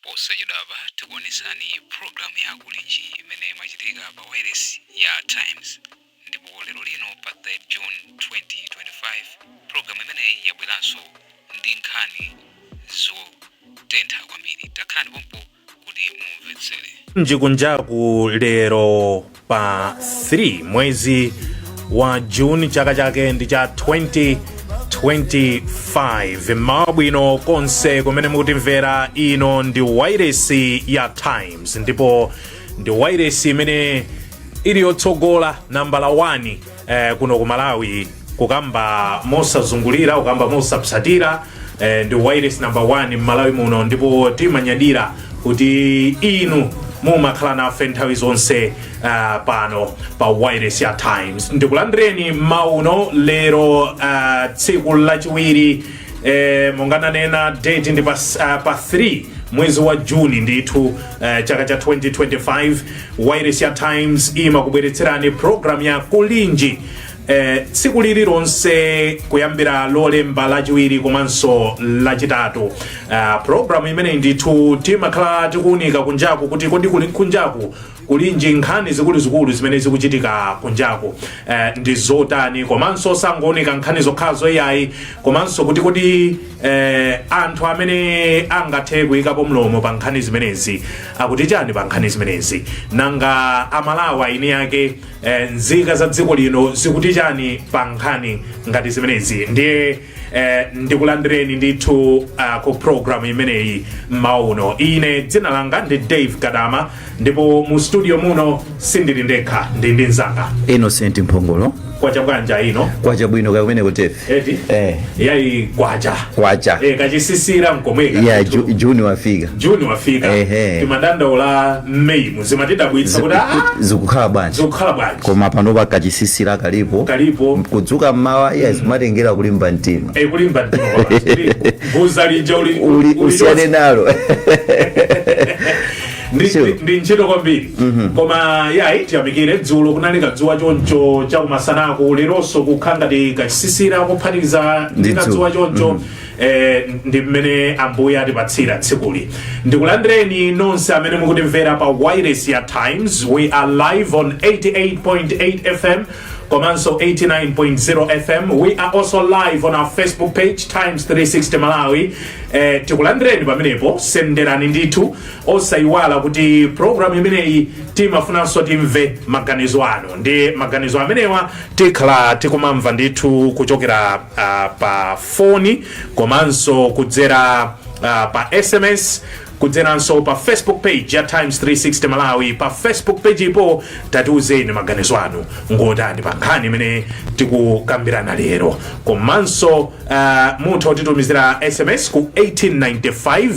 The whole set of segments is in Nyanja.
Posachedwapa tikuonesani programu ya Kulinji imene imachitika pa wireless ya Times, ndipo lero lino pa 3 June 2025 programu imeneyi yabweranso ndi nkhani zotentha kwambiri. Takhalani pompo kuti mumvetsere. Njikunjaku lero pa 3 mwezi wa June, chaka chake ndi cha 2025. Mmawa bwino konse kumene mukutimvera. Ino ndi wairesi ya Times, ndipo ndi wairesi imene ili yotsogola, nambala 1 kuno ku Malawi, kukamba mosazungulira, kukamba mosapsatira. Ndi wireless number 1 m'Malawi muno, ndipo timanyadira kuti inu mumakhala nafe nthawi zonse pano pa wireless ya Times. Ndikulandireni mmawa lero, tsiku lachiwiri, monga nanena, date ndi pa 3 mwezi wa Juni ndithu, chaka cha 2025. Wireless ya Times imakubweretserani program ya Kulinji tsiku lililonse kuyambira Lolemba, Lachiwiri komanso Lachitatu. Program imeneyi ndithu timakhala tikuunika kunjaku kuti kodi kuli kunjaku kulinji, nkhani zikuluzikulu zimene zikuchitika kunjaku ndi zotani, komanso sangooneka nkhani zokhazo iyayi, komanso kuti kodi anthu amene angathe kuyikapo mlomo pa nkhani zimenezi akuti chani pa nkhani zimenezi, nanga Amalawi eni ake, nzika za dziko lino zikuti chani pa nkhani ngati zimenezi. Ndiye ndikulandireni ndithu ku program imeneyi mmawa uno. Ine dzina langa ndi Dave Gadama, ndipo mu studio muno sindili ndekha, ndi mnzanga Innocent Mphongolo. Kwacha bwanja ino? Kwacha bwino kakumene kutefe. Eti? Eh. Yayi, kwacha. Kwacha. Kachisisira mkomweka. Ya, Juni wafika. Juni wafika. Timadandaula Meyi, muzimatidabwitsa kuti Zikukhala bwanji? Zikukhala bwanji? Koma panopa kachisisira kalipo. Kalipo. Kudzuka mmawa, iya, zimatengera kulimba mtima. Kulimba mtima kwabasi. Guza lija uli uli usiyane nalo. Ndi ntchito kwambiri, koma yayi, tiyamikire. Dzulo kunali kadzuwa choncho chakumasanaku, leronso kukhala ngati kachisisira kuphatikiza ndi Ndi kadzuwa dzuwa. choncho. Ndi mmene Ambuye atipatsira tsikuli. Ndikulandireni nonse amene mukutimvera pa wireless ya Times. We are live on 88.8 FM komanso 89.0 FM. We are also live on our Facebook page, Times 360 Malawi. Tikulandireni pamenepo, senderani ndithu. Osayiwala kuti program imeneyi timafunanso timve maganizo anu, ndi maganizo amenewa tikhala tikumamva ndithu kuchokera pa foni, komanso kudzera pa SMS, kudzeranso pa Facebook page ya Times 360 Malawi. Pa Facebook page ipo tatiuzeni maganizo anu ngotani pa nkhani imene tikukambirana lero. Komanso mutha kutitumizira SMS ku 1895.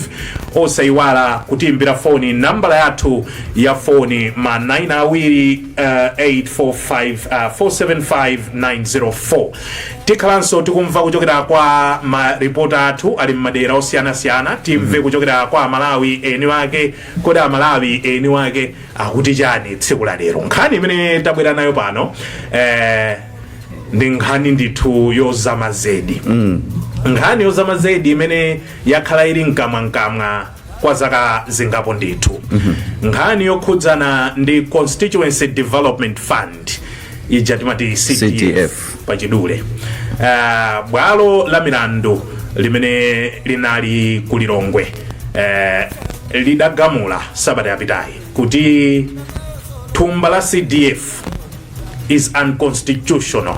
Osayiwala kutiimbira foni, nambala yathu ya foni ma 9 awiri 845 475 904. Tikhalanso tikumva kuchokera kwa maripota athu ali m'madera osiyanasiyana. Timve kuchokera kwa Amalawi eni wake. Kodi Amalawi eni wake akuti chani tsiku la lero? Nkhani imene tabwera nayo pano ndi nkhani ndithu yozama zedi, nkhani yozama zedi imene yakhala ili mkamwamkamwa kwa zaka zingapo ndithu, nkhani yokhudzana ndi Constituency Development Fund, ija timati CDF, CDF. pachidule. Bwalo la milandu limene linali ku Lilongwe lidagamula sabata yapitayi kuti thumba la CDF is unconstitutional.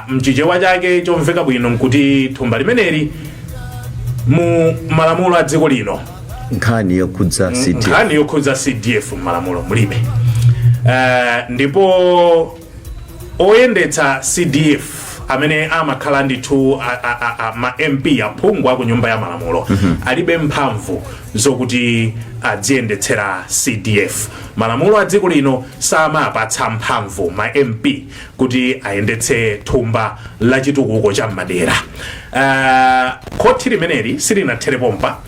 Mchichewa chake chomveka bwino nkuti thumba limeneli mu malamulo a dziko lino, nkhani yokhudza CDF, nkhani yokhudza CDF m'malamulo mulibe. Ndipo oyendetsa CDF amene amakhala ndithu ma MP, aphungu aku Nyumba ya Malamulo, alibe mphamvu zokuti adziyendetsera CDF. Malamulo a dziko lino samapatsa mphamvu ma MP kuti ayendetse thumba la chitukuko cha m'madera. Khoti limeneli silinathere pompa.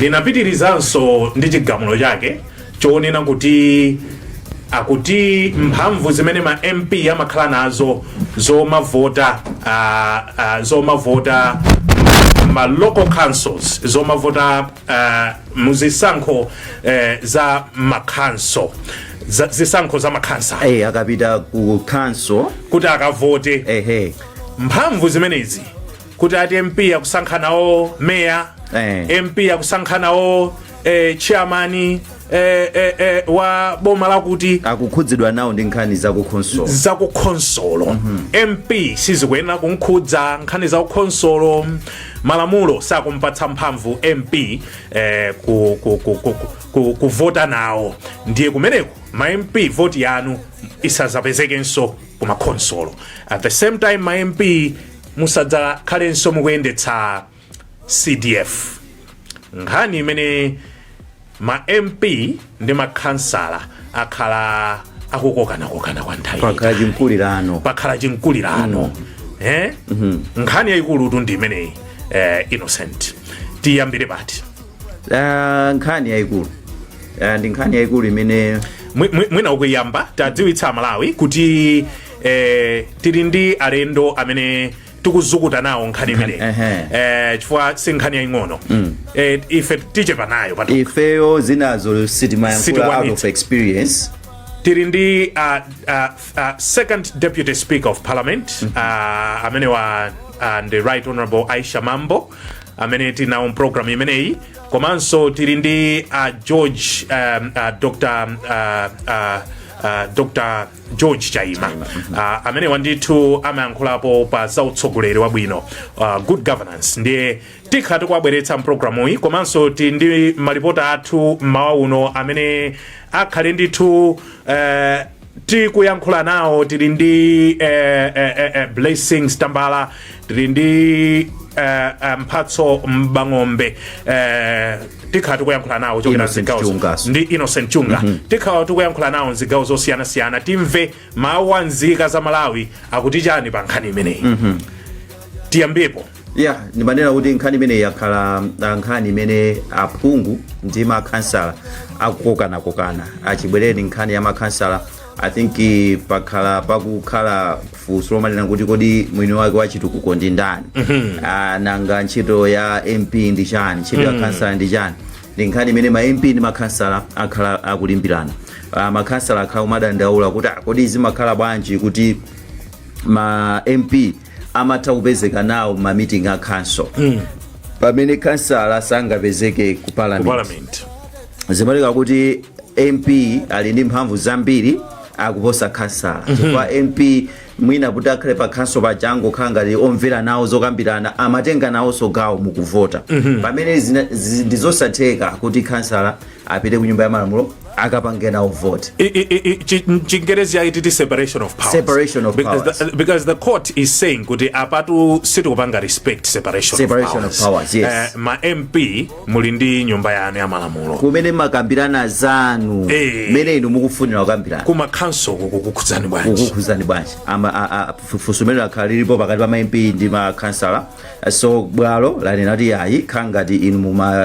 Linapitirizanso ndi chigamulo chake chonena kuti akuti mphamvu zimene ma MP amakhala nazo zomavota, zomavota Ma local councils zomavota muzisankho za makhanso, zisankho za makhansala. Akapita ku council kuti akavote. Mphamvu zimenezi kuti ati MP akusankha nawo meya, MP akusankha nawo chairman wa boma lakuti akukhudzidwa nawo ndi nkhani za ku council. Zakukhonsolo, MP sizikuyenera kunkhudza nkhani za kukhonsolo. Malamulo sakumpatsa mphamvu MP kuvota nawo. Ndiye kumeneko ma MP voti yanu isazapezekenso ku makhonsolo. At the same time, ma MP musadzakhalenso mukuyendetsa CDF. Nkhani imene ma MP ndi makhansala akhala akukokanakokana kwa nthawi. Pakhala chimkulirano. Pakhala chimkulirano. Nkhani yayikulutu ndi imeneyi. Innocent, tiyambire pati? Nkhani yayikulu, ndi nkhani yayikulu imene Mwina ukuyamba tadziwitsa Amalawi kuti tili ndi alendo amene tikuzukuta nawo nkhani imeneyi, chifukwa si nkhani yaying'ono. Ife tichepa nayo patokha. Ifeyo zinazo sitimayankhula out Sitikwanitsa. of experience. Tili ndi second deputy speaker of parliament, amene wa ndi Right Honorable Aisha Mambo, amene tinawo program imeneyi. Komanso tili ndi George Dr. Dr George Chaima, amene wandithu amayankhulapo pa zautsogoleri wabwino, good governance. Ndiye tikhala tikuwabweretsa mpulogalamuyi. Komanso tili ndi malipota athu mmawa uno amene akhale ndithu tikuyankhula nawo. Tili ndi Blessings Tambala, tili ndi Mphatso Mbang'ombe. Tikhala tikuyankhula nawo kuchokera Innocent mzigawo Chungaso. Ndi Innocent Chunga. Tikhala tikuyankhula nawo mzigawo zosiyanasiyana, timve mawu a nzika za Malawi akuti chani pa nkhani imeneyi. Tiyambepo. Ya, ndimanena kuti nkhani imene yakhala nkhani imene aphungu ndi makhansala akukokanakokana. Achibwereni nkhani ya makhansala, I think pakhala pakukhala funso lomanena kuti kodi mwini wake wa chitukuko ndi ndani? Nanga ntchito ya MP ndi chani? Ntchito ya khansala ndi chani? Ndi nkhani imene ma MP ndi makhansala akhala akulimbirana. Makhansala akhala kumadandaula kuti kodi zimakhala bwanji kuti ma MP amatha kupezeka nawo ma meeting a council pamene kansala sangapezeke ku ku parliament? Parliament. Zimaoneka kuti MP ali ndi mphamvu zambiri akuposa kansala, chifukwa MP mwina kuti akhale pa council paja angokhala ngati omvera nawo zokambirana, amatenga nawonso gawo mukuvota, pamene ndi zosatheka kuti kansala apite ku Nyumba ya Malamulo akapange nawo vote. Chingerezi yaititi separation of powers. Separation of because powers. Because the court is saying kuti apatu sitikupanga respect separation, Separation of of powers. powers, yes. Ma MP muli ndi nyumba yanu ya malamulo kumene makambirana zanu mene inu mukufunira kukambirana. Kuma council kukukhudzani bwanji? Kukukhuzani bwanji? Funso limene lakhala lilipo pakati pa ma MP ndi makhansala. So bwalo lanena kuti ayi, khala ngati inu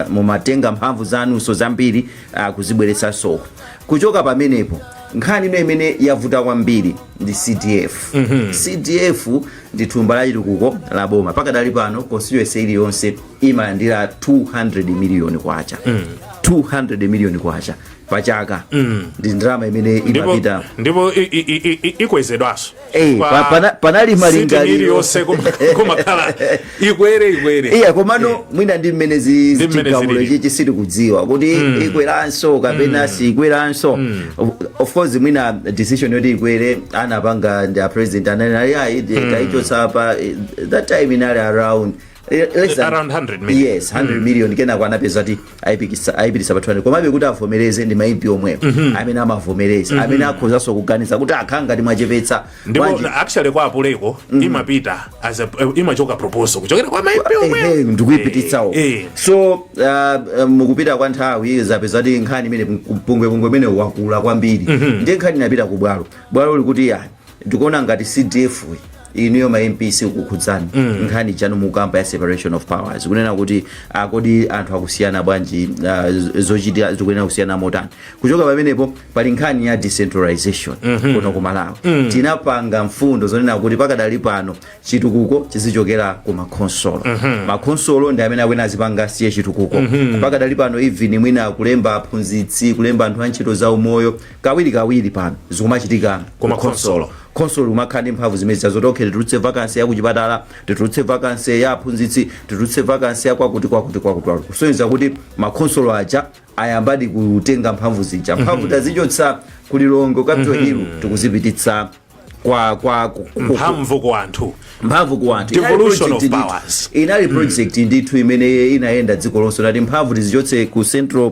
mumatenga mphamvu zanunso zambiri kuzibweretsanso. Kuchoka pamenepo, nkhani ino imene yavuta kwambiri ndi CDF. CDF ndi thumba la chitukuko la boma. Pakadali pano constituency iliyonse imalandira 200 miliyoni kwacha. 200 miliyoni kwacha pachaka ndi ndalama imene imapita. Ndipo ikwezedwanso. Panali malingaliro. Iliyonse kumakhala ikwere ikwere. Iya, komano mwina ndi mmene Ndi mmene chigamulo zilili. chichi sitikudziwa kuti ikweranso kapena sikweranso. Of course, mwina decision yoti ikwere anapanga ndi a president, ananena ayi, taichotsa pa that time inali around less than, Around 100 million. Yes, 100 million. Kenako anapeza kuti ayipitisa pa 200. Komabe kuti avomereze ndi ma MP omwewo amene amavomereza, amene akhozanso kuganiza kuti akhala ngati mwachepetsa Ndipo bwanji. Actually kwa apuleko imapita as a, imachoka proposal kuchokera kwa ma MP omwewo. Ndikuyipititsawo. So mukupita kwa nthawi zapeza kuti nkhani imene pungwepungwe imene wakula kwambiri, ndiye nkhani inapita ku bwalo. Bwalo likuti ya, ndikuona ngati CDF Inuyo ma MP sikukhudzani nkhani chanu mukamba ya separation of powers, kunena kuti kodi anthu akusiyana bwanji, zochita zikuyenera kusiyana motani. Kuchoka pamenepo pali nkhani ya decentralization. Kuno ku Malawi tinapanga mfundo zonena kuti pakadali pano chitukuko chizichokera ku makhonsolo. Makhonsolo ndi amene akwena azipanga siye chitukuko. Pakadali pano even mwina kulemba aphunzitsi, kulemba anthu antchito za umoyo, kawiri kawiri pano zikumachitika ku makhonsolo. Khonsolo kumakhala ndi mphamvu zimene zoti okay, titulutse vacancy ya kuchipatala, titulutse vacancy ya aphunzitsi, titulutse vacancy ya kwakuti kwakuti kwakuti kwakuti, kusonyeza kuti makhonsolo aja ayambadi kutenga mphamvu zija. Mphamvu tazichotsa ku Lilongwe, Capital Hill, tikuzipititsa kwa mphamvu ku anthu. Mphamvu ku anthu. Devolution Inali of project ndithu. powers. Inali project ndithu imene inayenda dziko lonse, nati mphamvu tizichotse ku central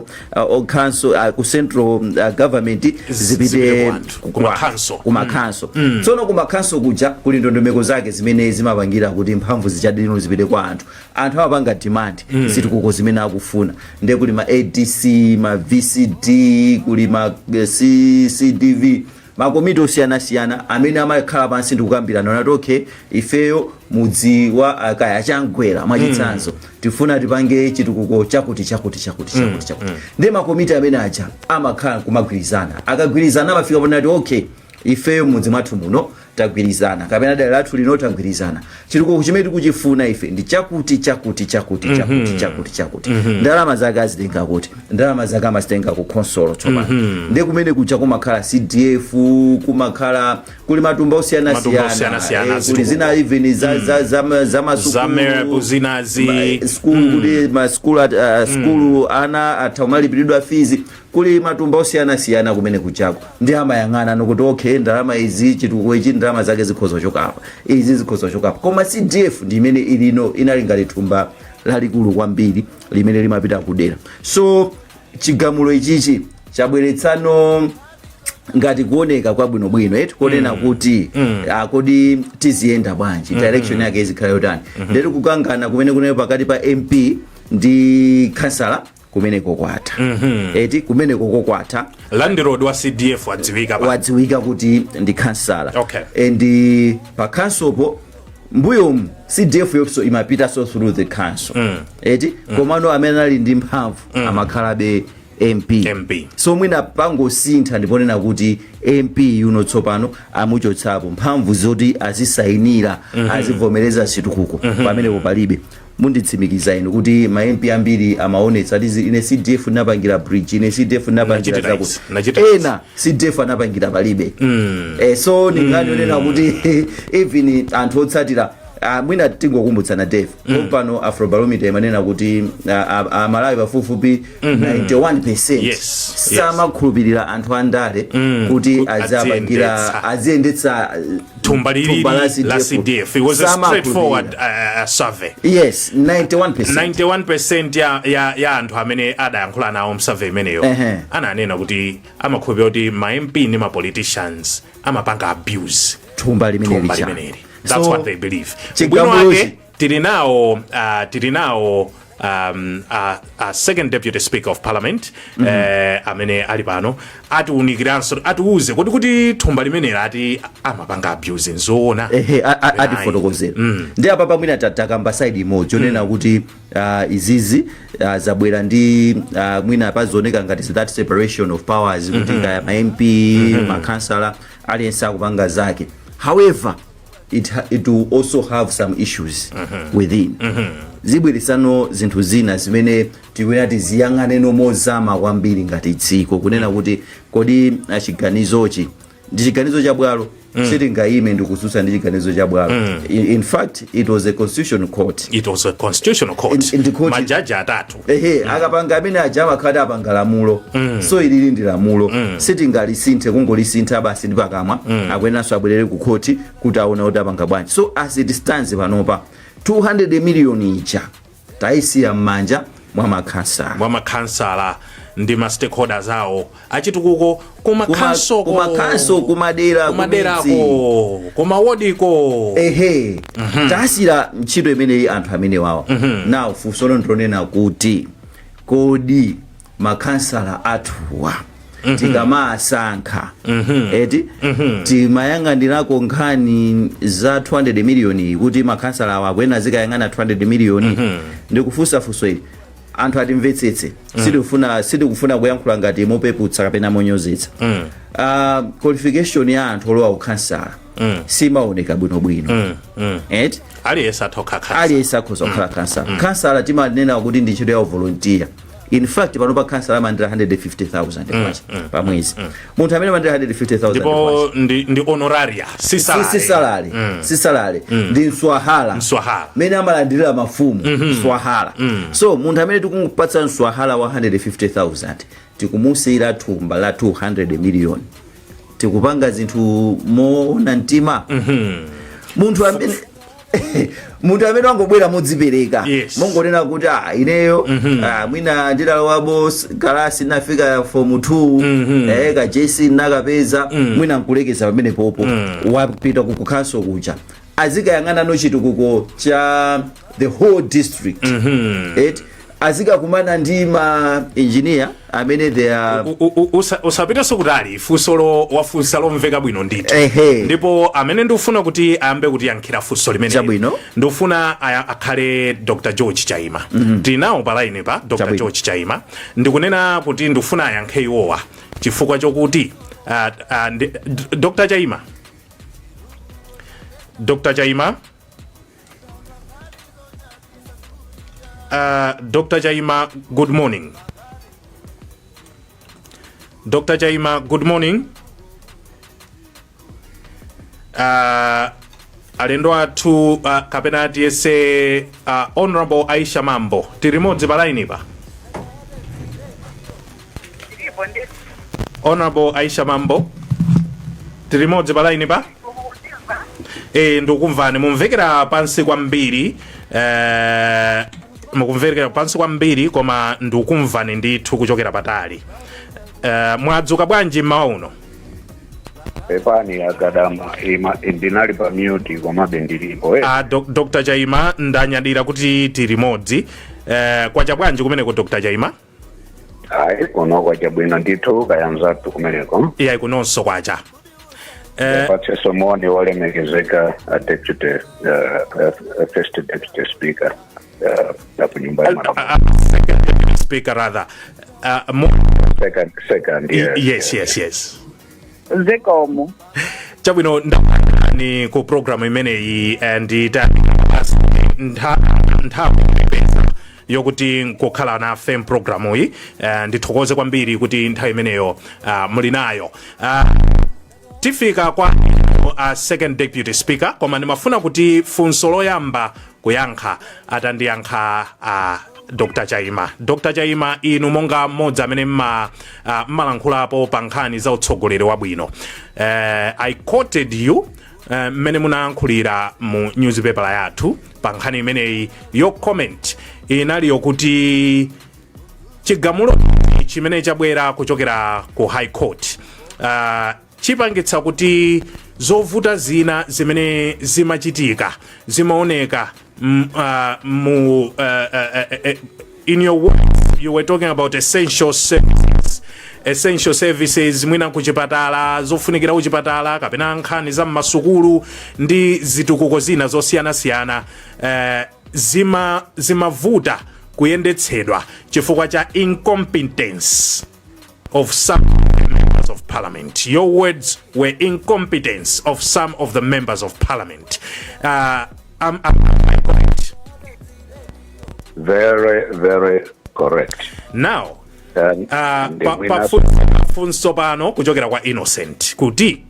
council, ku central government, zipite zipite ku anthu, ku makhanso. Ku makhanso. Tsono ku makhanso kuja kuli ndondomeko zake zimene zimapangira kuti mphamvu zichadino zipite kwa anthu. Anthu amapanga demand zitukuko zimene akufuna, ndiye kuli ma ADC, ma VCD, kuli ma CCDV, makomiti osiyanasiyana amene amakhala pansi ndi kukambirana nati okay, ifeyo mudzi wa kaya Changwera mwachitsanzo, tifuna tipange chitukuko chakuti chakuti chakuti chakuti chakuti. Ndiye makomiti amene aja amakhala kumagwirizana. Akagwirizana amafika ponati okay, ifeyo mudzi mwathu muno tagwirizana, kapena dera lathu lino tagwirizana, chitukuko chimene tikuchifuna ife ndi chakuti chakuti chakuti chakuti chakuti chakuti. Ndalama zake azitenga kuti? Ndalama zake amazitenga ku khonsolo. Tsopano ndi kumene kuja kumakhala CDF, kumakhala kuli matumba matumba osiyanasiyana. Osiyanasiyana, kuli zitukuko. zina even za masukulu, za MERP zinazi. Skulu, kuti maskulu skulu ana atha kumalipiridwa fees. Kuli matumba osiyanasiyana kumene kuchako, ndi amayang'ana nokuti okay, ndalama izi, chitukuko ichi, ndalama zake zikhoza kuchoka apa, izi zikhoza kuchoka apa. Koma CDF ndi imene ilino inali ngati thumba lalikulu kwambiri limene limapita kudera. So chigamulo ichichi chabweretsano ngati kuoneka kwabwinobwino eti, konena kuti kodi tiziyenda bwanji, direction yake izikhala yotani. Ndeti kukangana kumene kunayo pakati pa MP ndi kansala kumeneko kwatha eti, kumeneko kokwatha. Landlord wa CDF wadziwika pa Wadziwika kuti ndi kansala. And pa councilpo mbuyomu CDF yonso imapitanso through the council eti, komano amene ali ndi mphamvu amakhalabe MP. MP. So mwina pangosintha ndiponena kuti MP yuno tsopano amuchotsapo mphamvu zoti azisayinira, azivomereza zitukuko, pamenepo palibe. Munditsimikiza inu kuti ma MP ambiri amaonetsa ati ine CDF napangira bridge, ine CDF napangira Nachita zakuti. izi, nachita izi. Ena CDF anapangira palibe. So ningani yonena kuti even anthu otsatira, mwina tingokumbutsana Dave, pompano Afrobarometer imanena kuti Amalawi pafupifupi 91 samakhulupirira anthu andale kuti Kuti aziapangira aziyendetsa. Aziyendetsa thumba lilili thumba la CDF. It was a straightforward survey. Yes, 91. 91% ya anthu amene adayankhula nawo m'survey imeneyo ananena kuti amakhulupirira kuti ma MP ndi ma politicians amapanga abuse thumba limeneli thumba cha. limeneli. That's So, what they believe. Chigamulochi- Ubwino wake tili nawo second deputy speaker of parliament amene ali pano atiwunikiranso, atiuze kuti thumba limeneli ati amapanga abuse nzoona? Ehe, Ayi. atifotokozera. Ndi apa pamwina takamba side imodzi yonena kuti izizi zabwera ndi mwina pazioneka ngati that separation of powers, kuti kaya ma MP, makhansala, aliyense akupanga zake. However, it will also have some issues within. Zibweresano zinthu zina zimene tikuyenera tiziyang'ane mozama kwambiri ngati dziko, kunena kuti kodi chiganizochi ndi chiganizo cha bwalo. Sitingayime ndikutsutsa ndi chiganizo cha bwalo. In fact, it was a constitutional court. It was a constitutional court. In the court- Majaji atatu. Ehe, akapanga amene aja amakhala apanga lamulo. So ilili ndi lamulo, sitingalisinthe kungolisintha basi ndi pakamwa. Akuyeneranso abwerere ku khoti kuti aone kuti apanga bwanji. So as it stands panopa, 200 million ija tayisiya m'manja mwa makhansala, mwa makhansala ndi ma stakeholders awo achitukuko kumakhansoko, kumakhanso, kumadera, kumaderako, kumawodiko. Ehe, tasiyira ntchito imeneyi anthu amene wawa. Now funso ndilonena kuti kodi makhansala athuwa Tikamasankha eti, timayang'anirako nkhani za 200 miliyoni, kuti makhansala awo akuyenera azikayang'ana 200 miliyoni? Ndikufunsa funso ili, anthu atimvetsetse. Sitikufuna kuyankhula ngati mopeputsa kapena monyozetsa. Qualification ya anthu olowa kukhansala simaoneka bwinobwino, eti? Aliyense atha kukhala khansala. Aliyense akhoza kukhala khansala. Khansala timanena kuti ndi ntchito ya volunteer. In fact, pano pa khansala alandira 150,000 kwacha pa mwezi. Munthu amene alandira 150,000 Ndipo ndi honoraria, si salary. Si salary, si salary, ndi mswahala. Mswahala. Mene amalandirira mafumu, mswahala. So munthu amene tikumupatsa mswahala wa 150,000, tikumusiyira thumba la 200 million, tikupanga zinthu moona mtima? Munthu amene wangobwera modzipereka, mongonena kuti, "Ah, ineyo, ah, mwina ndidalowabo kalasi, nafika form 2, ka JC nakapeza," mwina nkulekeza pamene popo, wapita ku council kuja, azikayang'ana no chitukuko cha the whole district, eti? Azikakumana ndi ma engineer amene they are Usapitenso kutali. Funsolo wafunsa lomveka bwino ndithu. Ndipo amene ndikufuna kuti ayambe kutiyankhira funso limene Chabwino. ndikufuna akhale Dr George Chaima. Tili nawo pa line pa Dr Chabwino. George Chaima. Ndikunena kuti ndikufuna ayankhe iwowa chifukwa chokuti Dr Chaima, Dr Chaima, Dr. Chaima, good morning. Dr. Chaima, good morning. Alendo athu, kapena tiyese Honorable Aisha Mambo, tili limodzi pa line pa. Ndipo ndi Honorable Aisha Mambo, tili limodzi pa line pa. Ndikukumvani, mumvekera pansi kwambiri, mukumvekera pansi kwambiri, koma ndikukumvani ndithu kuchokera patali. Mwadzuka bwanji mmawa uno? Pepani akadama ima, ndinali pa mute, komabe ndilipo. Ah, Dr Chaima, ndanyadira kuti tili limodzi. Kwacha bwanji kumeneko, Dr Chaima? Ayi, kuno kwacha bwino ndithu. Kaya mzathu kumeneko? Iyayi, kunonso kwacha. Patsenso moni wolemekezeka a deputy first deputy speaker ku nyumba ya malamulo. Second deputy speaker rather. Second, yes. Yes. Zikomo. Chabwino, ndakulandirani ku programu imeneyi. Nditayamika basi nthawi ipeza yokuti nkukhala nafe mpulogalamu iyi. Ndithokoze kwambiri kuti nthawi imeneyo muli nayo. Tifika kwa second deputy speaker, koma ndimafuna kuti funso loyamba kuyankha atandiyankha Dr Chaima. Dr Chaima, inu monga mmodzi amene mmalankhulapo pa nkhani za utsogoleri wabwino, I quoted you mmene munayankhulira mu newspaper yathu pa nkhani imeneyi. Your comment inali yokuti chigamulo chimene chabwera kuchokera ku High Court chipangitsa kuti zovuta zina zimene zimachitika zimaoneka mu in your words, you were talking about essential services, essential services mwina kuchipatala, zofunikira kuchipatala, kapena nkhani za mmasukulu ndi zitukuko zina zosiyanasiyana, zimavuta kuyendetsedwa chifukwa cha incompetence of some of the members of parliament. Your words were "incompetence of some of the members of parliament." Am I correct? Very, very correct. Now, Ndi pafunso pano kuchokera kwa Innocent kuti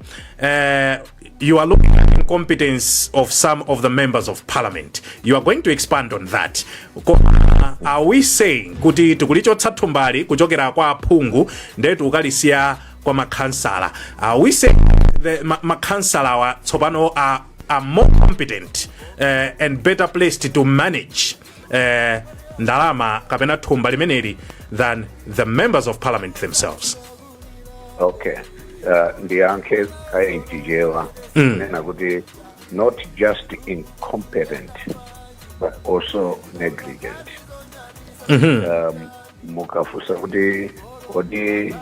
you are looking at incompetence of some of the members of parliament. You are going to expand on that. Koma are we saying kuti tikulichotsa thumbali kuchokera kwa aphungu ndiye tikalisiya kwa makhansala? Are we saying the makhansala awa tsopano are more competent and better placed to manage ndalama kapena thumba limeneli than the members of parliament themselves? Okay, ndiyankhe kaye mchichewa, nena kuti not just incompetent but also negligent. Mukafunsa kuti kodi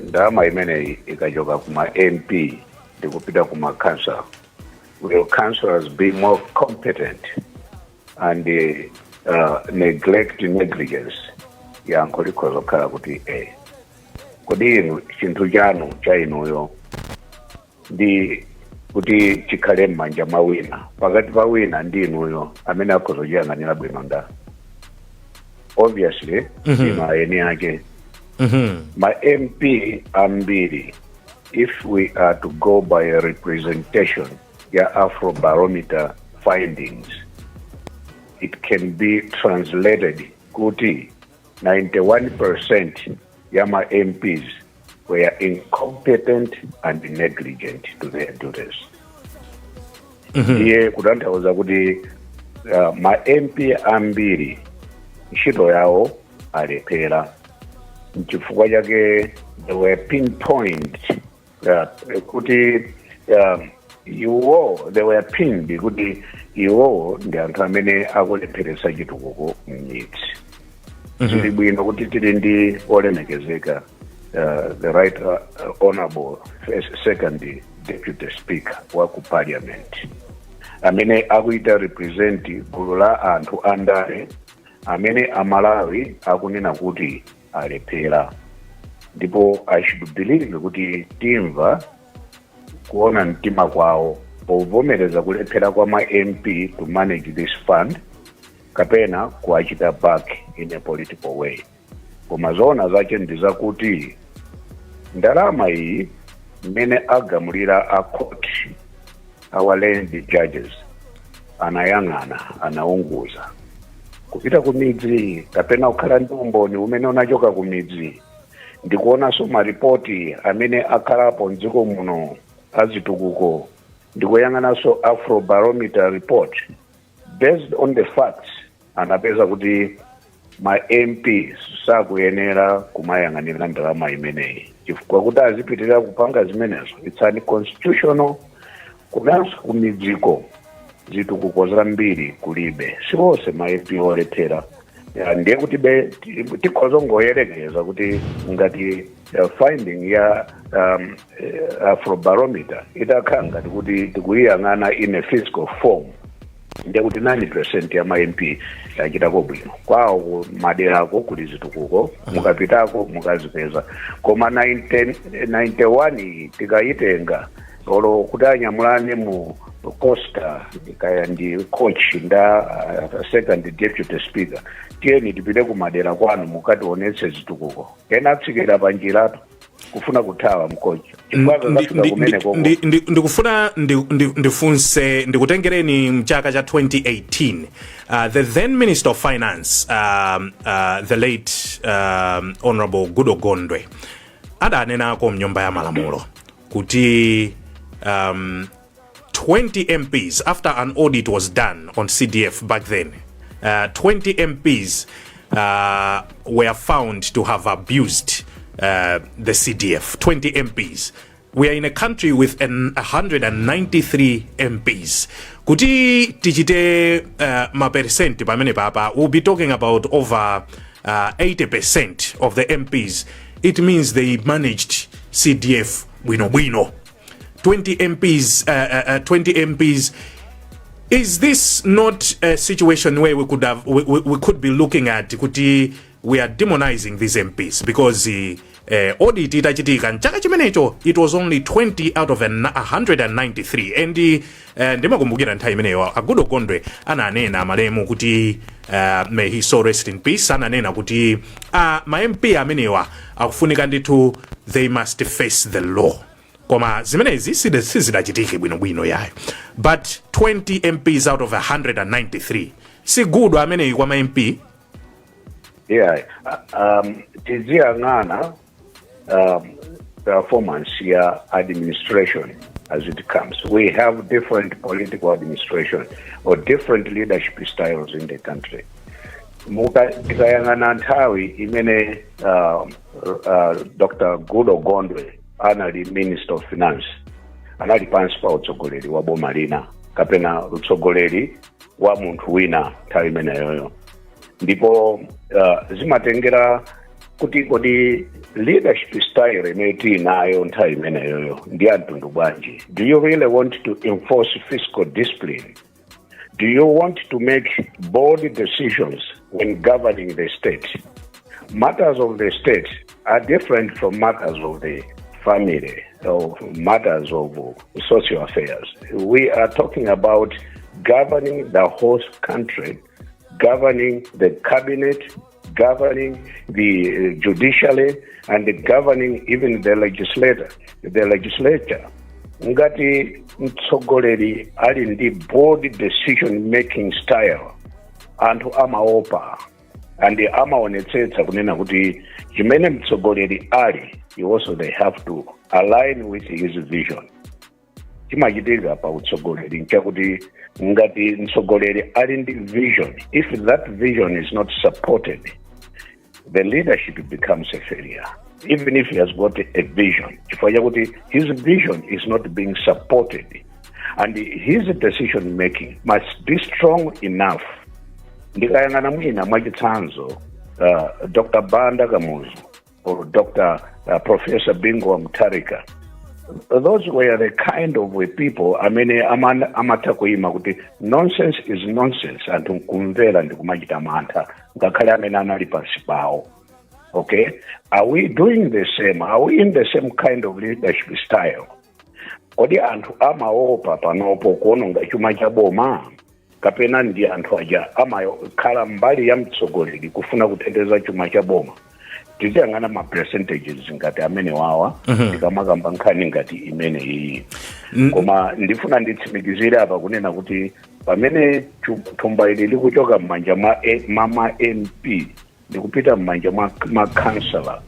ndalama imeneyi ikachoka kuma MP ndikupita kuma council, will councillors be more competent and neglect negligence? Yankho likhoza kukhala kuti eh. Kodi inu chinthu chanu cha inuyo ndi kuti chikhale m'manja mwa wina, pakati pa wina ndi inuyo, amene akhoza kuchiyang'anira bwino nda? Obviously inu eni ake. Ma MP ambiri, if we are to go by a representation ya Afrobarometer findings, it can be translated kuti 91% ya ma MPs were incompetent and negligent to their duties. Ndiye kutanthauza kuti ma MP ambiri ntchito yawo alephera. Nchifukwa chake they were pinpoint kuti iwo, they were pinned kuti iwo ndi anthu amene akulepheretsa chitukuko m'midzi. Zili bwino kuti tili ndi olemekezeka the Right Honorable First, Second Deputy Speaker wa ku Parliament amene akuita represent gulu la anthu andale amene Amalawi akunena kuti alephera. Ndipo I should believe kuti timva kuona mtima kwawo povomereza kulephera kwa ma MP to manage this fund kapena kuachita back in a political way. Koma zoona zache ndi zakuti ndalama iyi, mmene agamulira a court, our learned judges anayang'ana, anaunguza kupita ku midzi kapena kukhala ndi umboni umene unachoka ku midzi, ndikuonanso maripoti amene akhalapo mdziko muno azitukuko, ndikuyang'ananso Afrobarometer report. Based on the facts, anapeza kuti ma MP sakuyenera kumayang'anira ndalama imeneyi, chifukwa kuti azipitirira kupanga zimenezo, it's unconstitutional. Komanso kumidziko zitukuko zambiri kulibe. Siwonse ma MP olephera. Ya, ndiye kuti be tikhoza kungoyerekeza kuti ngati finding ya Afrobarometer itakhala ngati kuti tikuyiyang'ana in a physical form, ndiye kuti 90% ya ma MP yachitako bwino kwawo ku maderako, kuli zitukuko, mukapitako mukazipeza. Koma 90, 91 iyi tikayitenga, olo kuti anyamulane mu coaster kaya ndi coach nda Second Deputy Speaker, "Tiyeni tipite kumadera kwanu mukationetse zitukuko," kena atsikira panjiratu kufuna kuthawa mkochi, chifukwa kakafika kumene koko. Ndikufuna ndifunse, ndikutengereni mchaka cha 2018. The then Minister of Finance, the late Honorable Goodall Gondwe, adanenako mnyumba ya malamulo kuti 20 MPs, after an audit was done on CDF back then, 20 MPs were found to have abused the CDF. 20 MPs. We are in a country with an 193 MPs. Kuti tichite maperesenti pamene papa, we'll be talking about over 80% of the MPs. It means they managed CDF bwino bwino. 20 MPs, 20 MPs. Is this not a situation where we could be looking at kuti we are demonizing these MPs? Because audit itachitika mchaka chimenecho, it was only 20 out of 193. And ndimakumbukira nthawi imeneyo a Goodall Gondwe ananena, malemu kuti, may he so rest in peace, ananena kuti ma MP amenewa akufunika ndithu, they must face the law. Koma zimenezi sizidachitike bwinobwino yayo. But 20 MPs out of 193, sigudwa ameneyi kwa ma MP? Yeah, tiziyang'ana performance ya administration as it comes. We have different political administration or different leadership styles in the country. Tikayang'ana nthawi imene Dr. Goodall Gondwe anali Minister of Finance, anali pansi pa utsogoleri wa boma lina kapena utsogoleri wa munthu wina nthawi imeneyoyo. Ndipo zimatengera kuti kodi leadership style imene tili nayo nthawi imeneyoyo ndi ya mtundu bwanji? Do you really want to enforce fiscal discipline? Do you want to make bold decisions when governing the state? Matters of the state are different from matters of the family or matters of social affairs. We are talking about governing the whole country, governing the cabinet, governing the judiciary, and governing even the legislator, the legislature. Ngati mtsogoleri ali ndi bold decision making style, anthu amaopa and amaonetsetsa kunena kuti chimene mtsogoleri ali, also they have to align with his vision. Chimachitika pa utsogoleri nchakuti ngati mtsogoleri ali ndi vision, if that vision is not supported, the leadership becomes a failure, even if he has got a vision, chifukwa chakuti his vision is not being supported and his decision making must be strong enough. Ndikayang'ana mwina mwachitsanzo Dr Banda, Kamuzu, or Dr Professor Bingu wa Mutharika, those were the kind of people amene amatha kuyima kuti nonsense is nonsense, anthu nkumvera ndikumachita mantha ngakhale amene anali pansi pawo. Okay, are we doing the same? Are we in the same kind of leadership style? Kodi anthu amaopa panopo kuononga chuma cha boma, kapena ndi anthu aja amakhala mbali ya mtsogoleri kufuna kuteteza chuma cha boma? Tiziyang'ana ma percentages ngati amene wawa tikamakamba nkhani ngati imene iyi. Koma ndifuna nditsimikizire apa kunena kuti pamene thumba ili likuchoka m'manja mwa MP ndikupita m'manja mwa makhansala,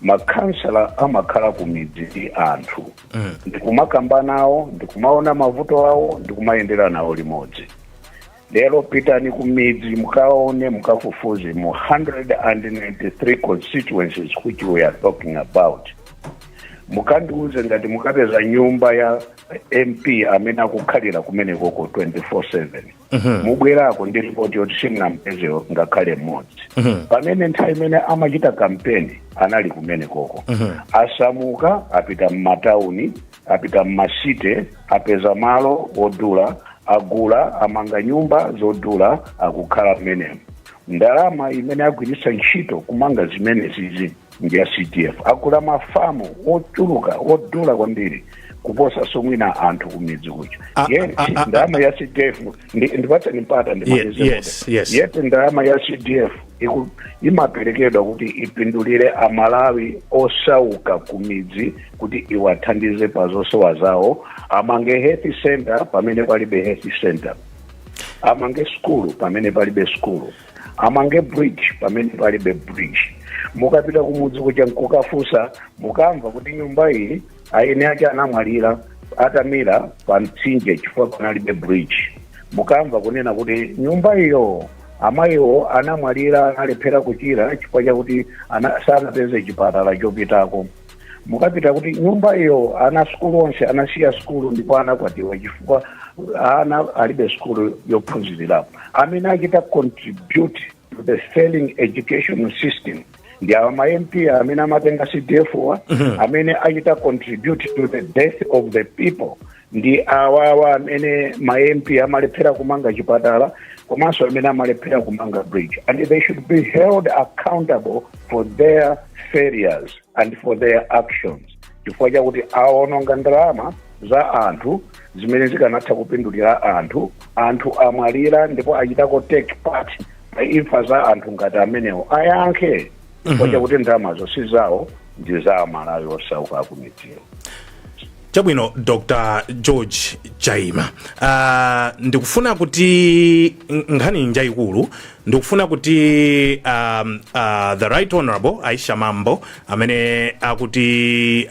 makhansala amakhala ku midzi ndi anthu, ndikumakamba nawo, ndikumaona mavuto awo, ndikumayendera nawo limodzi. Lero pitani ku midzi mukaone, mukafufuze mu 193 constituencies which we are talking about, mukandiuze ngati mukapeza nyumba ya MP amene akukhalira kumenekoko 24/7. Mubwerako ndi ripoti yoti simunampezewo ngakhale mmodzi, pamene nthawi imene amachita kampeni anali kumenekoko. Asamuka, apita m'matawuni, apita m'ma city, apeza malo odula, agula, amanga nyumba zodula, akukhala mmenemo. Ndalama imene agwiritsa ntchito kumanga zimene zizi ndi ya CDF. Agula mafamu ochuluka odula kwambiri kuposa somwina anthu kumidzi kuja. Yet ndalama ya CDF, ndipatseni mpata ndimalize. Yes. Yet ndalama ya CDF imaperekedwa kuti ipindulire Amalawi osauka kumidzi, kuti iwathandize pa zosowa zawo, amange health center pamene palibe health center, amange skulu pamene palibe skulu, amange bridge pamene palibe bridge. Mukapita kumudzi kuja nkukafunsa, mukamva kuti nyumba iyi aine ake anamwalira atamira pa mtsinje chifukwa panalibe bridge. Mukamva kunena kuti nyumba iyo amayiwo anamwalira, analephera kuchira chifukwa chakuti sanapeze chipatala chopitako. Mukapita kuti nyumba iyo ana sukulu onse anasiya sukulu ndipo anakwatiwa chifukwa ana alibe sukulu yophunzirirapo. Amene achita contribute to the failing education system ndi awa ma MP amene amatenga CDF wa. Amene achita contribute to the death of the people ndi awawa amene ma MP amalephera kumanga chipatala komanso amene amalephera kumanga bridge, and they should be held accountable for their failures and for their actions, chifukwa chakuti awononga ndalama za anthu zimene zikanatha kupindulira anthu. Anthu amwalira ndipo achitako take part pa imfa za anthu ngati amenewo. Ayankhe chifukwa chakuti ndalamazo si zawo, ndi za Amalawi osauka akumidziwo. Chabwino, Dr George Chaima, ndikufuna kuti nkhani njayikulu. Ndikufuna kuti the Right Honorable Aisha Mambo amene akuti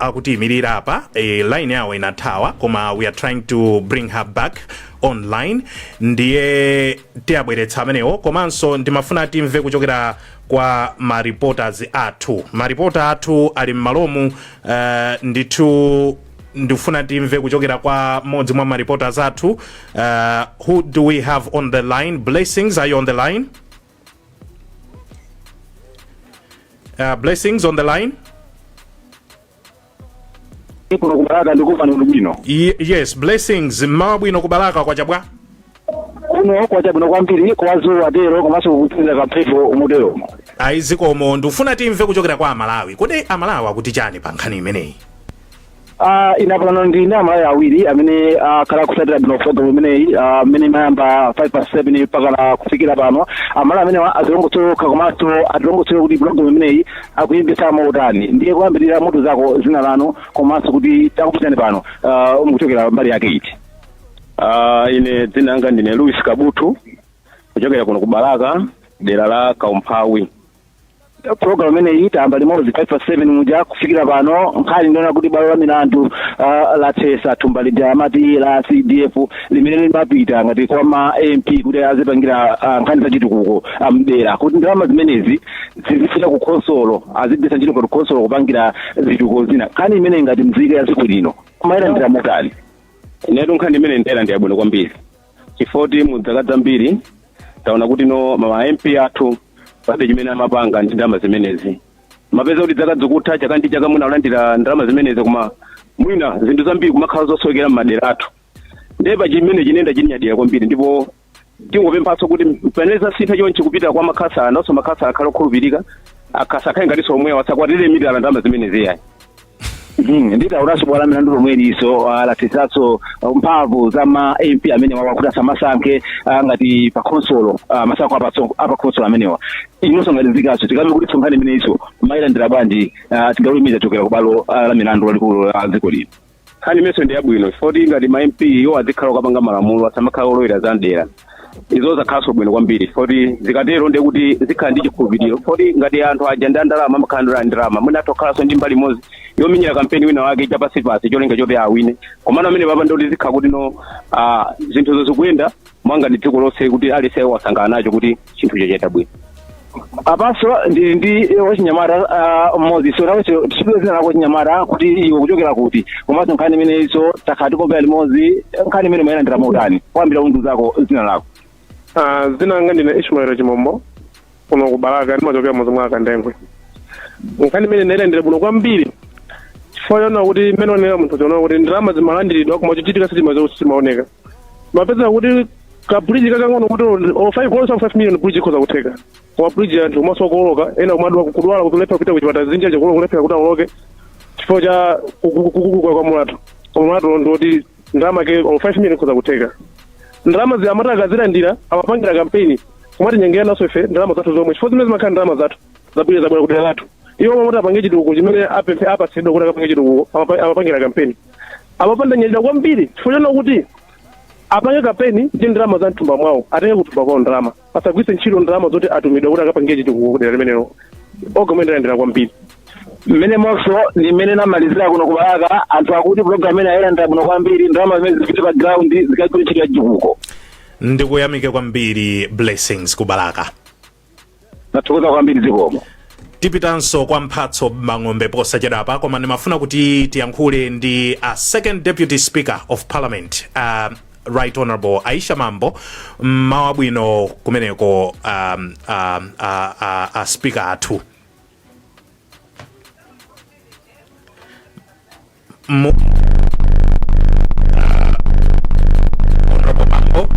akutiyimirira apa, line yawo inathawa, koma we are trying to bring her back online, ndiye tiyabweretsa amenewo. Komanso ndimafuna timve kuchokera kwa ma reporters athu. Ma reporter athu ali m'malomu. Ndithu ndifuna timve kuchokera kwa mmodzi mwa ma reporters athu. Who do we have on the line? Blessings, are you on the line? Blessings on the line. Kuno kuBalaka, ndikumva bwino. Yes, Blessings, mmawa bwino kuBalaka, kwacha bwa? Kuno kwacha bwino kwambiri, kwazuwa tero komanso kukutinza kamphepo umutero. Ayi, zikomo. Ndikufuna timve kuchokera kwa Amalawi. Kodi Amalawi akuti chani pa nkhani imeneyi? Ina pano ndi Amalawi awiri amene akhala kusatira bwino program imeneyi amene imayamba 5 past 7 mpaka kufikira pano. Amalawi amene azilongosoka komanso atilongosole kuti program imeneyi akuyimbisa mautani. Ndiye kuyambirira, mutu zako, zina lanu, komanso kuti takupitani pano mukuchokera mbali yake iti? Ine dzina langa ndine Louis Kabutu, kuchokera kuno ku Balaka, dera la Kaumphawi. Program imeneyi tayamba limodzi 5 past 7 muja kufikira pano. Nkhani ndiona kuti bwalo la milandu lathesa thumba lija amati la CDF limene limapita ngati kwa ma MP kuti azipangira nkhani za chitukuko mdera, kuti ndalama zimenezi zizifika ku khonsolo, azigwiritsa ntchito ku khonsolo kupangira zitukuko zina. Nkhani imeneyi, ngati mzika ya dziko lino, kumayilandira motani? Inetu nkhani imene ndayilandira bwino kwambiri, chifukwa mu zaka zambiri taona kuti no ma MP athu palibe chimene amapanga ndi ndalama zimenezi. Mapeza kuti zaka zikutha, chaka ndi chaka munalandira ndalama zimenezi, koma mwina zinthu zambiri kumakhala zosowekera m'madera athu. Ndiye pa chimene chinenda chinyadira kwambiri, ndipo tingopemphanso kuti pamene zasintha chonchi kupita kwa makhansala, nawonso makhansala akhale okhulupirika, akhale ngatinso omwewo, asakwatire mitala ndalama zimenezi yayi. Nditaonanso bwalo la milandu lomwe liso lathetsanso mphamvu za ma MP amene wakuti asamasankhe ngati pa khonsolo, masankho apa khonsolo amenewa. Inonso ngati nzikaso, tikamve kuti nkhani imeneyinso mayilandira bwanji? Tingalumiza chokera ku bwalo la milandu lalikulu la dziko lino. Nkhani imenso ndi yabwino, chifukwa ngati ma MP iwo azikhala okapanga malamulo, asamakhala olowera za mdera. Izo zakhalanso bwino kwambiri, chifukwa zikatero ndiye kuti zikhala ndi chikhulupiriro, chifukwa ngati anthu aja ndi andalama, amakhala ndi ndalama, mwina atha kukhalanso ndi mbali imodzi yomenyera kampeni wina wake chapasipasi, cholinga choti awine. Komano amene papa ndikuti zikhala kuti no zinthuzo zikuyenda mwanga ndi dziko lonse, kuti aliyense wasangana nacho kuti chinthu chachita bwino. Apanso ndili ndi wachinyamata mmodzi, so nawenso tichipeza dzina lako, wachinyamata, kuti iwe kuchokera kuti, komanso nkhani imeneyinso takhala tikumvera limodzi, nkhani imene mayilandira motani? Kuyambira undu zako, dzina lako. Dzina langa ndine Ishmael Chimombo, kuno ku Balaka, ndimachokera mudzi mwa Kandengwe. Nkhani imene ndayilandira bwino kwambiri, chifukwa chona kuti mmene onera munthu chiona kuti ndalama zimalandiridwa koma chochitika sichimaoneka. Mapeza kuti ka bridge kakang'ono kuti o 5 kosa 5 million bridge ikhoza kutheka, koma bridge anthu komanso kuoloka, ena kumadwa, kudwala, kulephera kupita kuchipatala, zinja chikulo kulephera kuti aoloke chifukwa cha kukukuka kwa mulatho. Koma mulatho ndoti ndalama ke o 5 million ikhoza kutheka. Ndalama zi amati akazilandira amapangira kampeni, kumati nyengera naso ife ndalama zathu zomwe, chifukwa zimene zimakhala ndalama zathu zabwira zabwera kudera lathu. Iwo amati apange chitukuko chimene apemphe apatsidwa kuti akapange chitukuko, amapangira kampeni. Amapanda nyadira kwambiri chifukwa chona kuti apange kampeni ndi ndalama za mthumba mwawo, atenge kuthumba kwawo ndalama, asagwiritse ntchito ndalama zoti atumidwa kuti akapange chitukuko kudera limenelo. Ogomwe ndalandira kwambiri. Mmene monso ndi mmene namalizira kuno kuBalaka, anthu akuti program imene ayilandira bwino kwambiri, ndalama zimene zipite pa ground, zikagwire ntchito ya chitukuko. Ndikuyamike kwambiri, Blessings kuBalaka. Nathokoza kwambiri, zikomo. Tipitanso kwa Mphatso Mang'ombe posachedwapa, koma ndimafuna kuti tiyankhule ndi a second deputy speaker of parliament, Right Honorable Aisha Mambo. Mmawa bwino kumeneko, speaker athu. Honorable Mambo,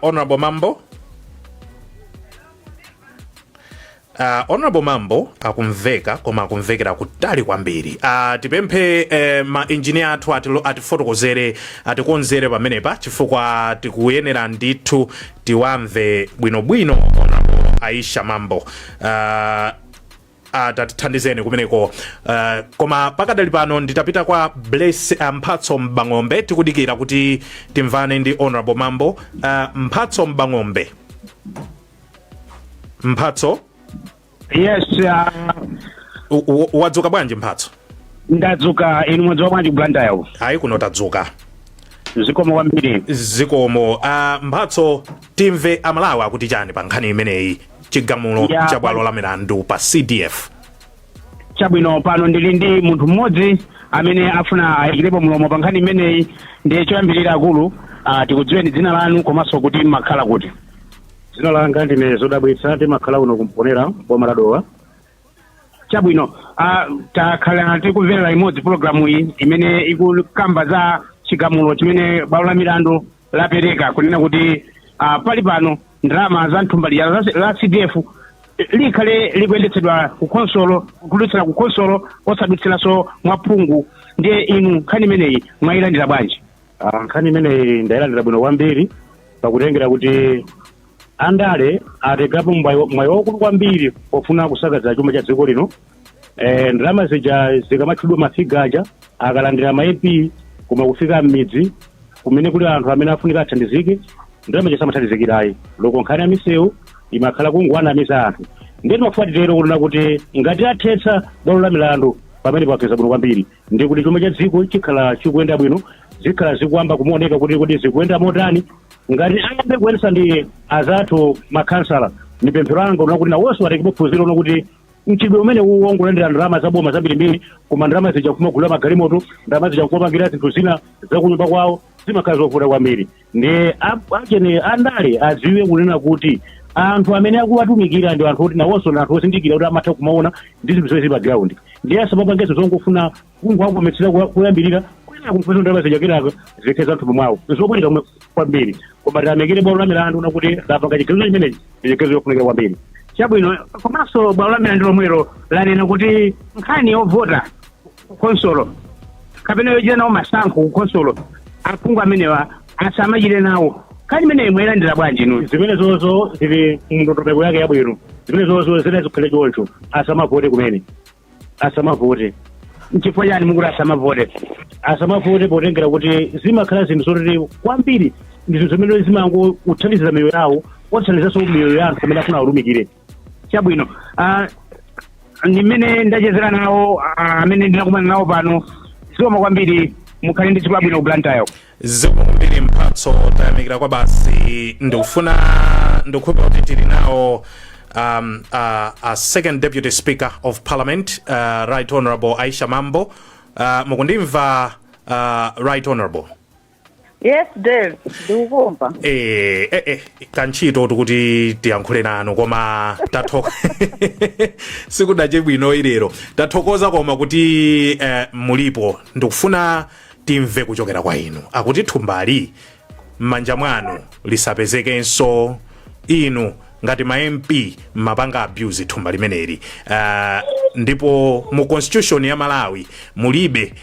Honorable Mambo, Honorable Mambo akumveka koma akumvekera kutali kwambiri. Tipemphe ma engineer athu atifotokozere, atikonzere pamenepa, chifukwa tikuyenera ndithu tiwamve bwinobwino Honorable Aisha Mambo. Tatithandizeni kumeneko. Koma pakadali pano nditapita kwa Bless, Mphatso Mbang'ombe, tikudikira kuti timvane ndi Honorable Mambo. Mphatso Mbang'ombe, Mphatso. Yes. Wadzuka bwanji, Mphatso? Ndadzuka, inu mwadzuka bwanji kuBlantyre? Ayi, kuno tadzuka. Zikomo kwambiri. Zikomo. Mphatso, timve Amalawi akuti chani pa nkhani imeneyi, chigamulo cha bwalo la milandu pa CDF. Chabwino, pano ndili ndi munthu mmodzi amene afuna ayikirepo mlomo pa nkhani imeneyi. Ndiye choyambirira, akulu, tikudziweni dzina lanu komanso kuti mmakhala kuti. Dzina langa ndine Zodabwitsa, ndimakhala kuno kuMponera, boma la Dowa. Chabwino, takhala tikumverera imodzi pologalamu iyi imene ikukamba za chigamulo chimene bwalo la milandu lapereka kunena kuti pali pano ndalama za mthumba lija la CDF likhale likuyendetsedwa ku khonsolo, kudutsira ku khonsolo, osadutsiranso mwa phungu. Ndiye inu nkhani imeneyi mwayilandira bwanji? Nkhani imeneyi ndayilandira bwino kwambiri, pakutengera kuti andale atengapo mwayi waukulu kwambiri pofuna kusakaza chuma cha dziko lino. Ndalama zija zikamatchulidwa ma figure aja akalandira ma MP, koma kufika m'midzi kumene kuli anthu amene afunika athandizike, ndalama zija samathandizikirayi. Loko nkhani ya misewu imakhala kungowanamiza anthu. Ndiye timafuna titero kunena kuti ngati athetsa bwalo la milandu, pamene papeza bwino kwambiri, ndi kuti chuma cha dziko chikhala chikuyenda bwino, zikhala zikuyamba kumaoneka kuti zikuyenda motani. Ngati ayambe kuyendetsa ndi azathu makhansala, ni pemphero langa kuna kuti nawonso atengepo phunziro lona kuti mchitidwe umene wongolandira ndalama zaboma zambirimbiri, koma ndalama zija kumagulira magalimoto, ndalama zija kumapangira zinthu zina zakunyumba kwawo, zimakhala zovuta kwambiri. Ndiye achene andale adziwe kunena kuti anthu amene akuwatumikira ndi anthu oti nawonso ndi anthu ozindikira kuti amatha kumaona ndi zinthu zimene zili pa ground. Ndiye asamapangenso zongofuna kungowakometsera kuyambirira kwina kumfuza ndalama zija, kenaka zikhale za mthumba mwawo. Zobwereka kwambiri, koma tiyamikire bwalo la milandu na kuti lapanga chiganizo chimenechi, ndi chiganizo chofunika kwambiri. Chabwino, komanso bwalo la milandu lomwelo lanena kuti nkhani yovota kukhonsolo kapena yochita nawo masankho kukhonsolo, aphungu amenewa asamachite nawo. Nkhani imeneyi mwayilandira bwanji inu? Zimenezozo zili mndondomeko yake yabwino. Zimenezozo zine zikhale choncho, asamavote kumene, asamavote. Nchifukwa chani mukuti asamavote? Asamavote potengera kuti zimakhala zinthu zoti kwambiri ndi zinthu zimene zimangothandizira miyoyo yawo, othandizanso miyoyo ya anthu amene afuna atumikire. Chabwino, ndi mmene ndachezera nawo amene ndinakumana nawo pano. Zikomo kwambiri, mukhale ndi tsiku labwino ku Blantyre. Zikomo kwambiri Mphatso, tayamikira kwa basi. Ndikufuna ndikukhulupira kuti tili nawo a second deputy speaker of parliament, Right Honorable Aisha Mambo. Mukundimva, Right Honorable? Yes Dave, ndikukumva. Kantchito tikuti tiyankhule nanu, koma tathoka sikudache bwino ilero. Tathokoza koma kuti mulipo. Ndikufuna timve kuchokera kwa inu, akuti thumbali m'manja mwanu lisapezekenso. Inu ngati ma MP mmapanga abuse thumba limeneli, ndipo mu constitution ya Malawi mulibe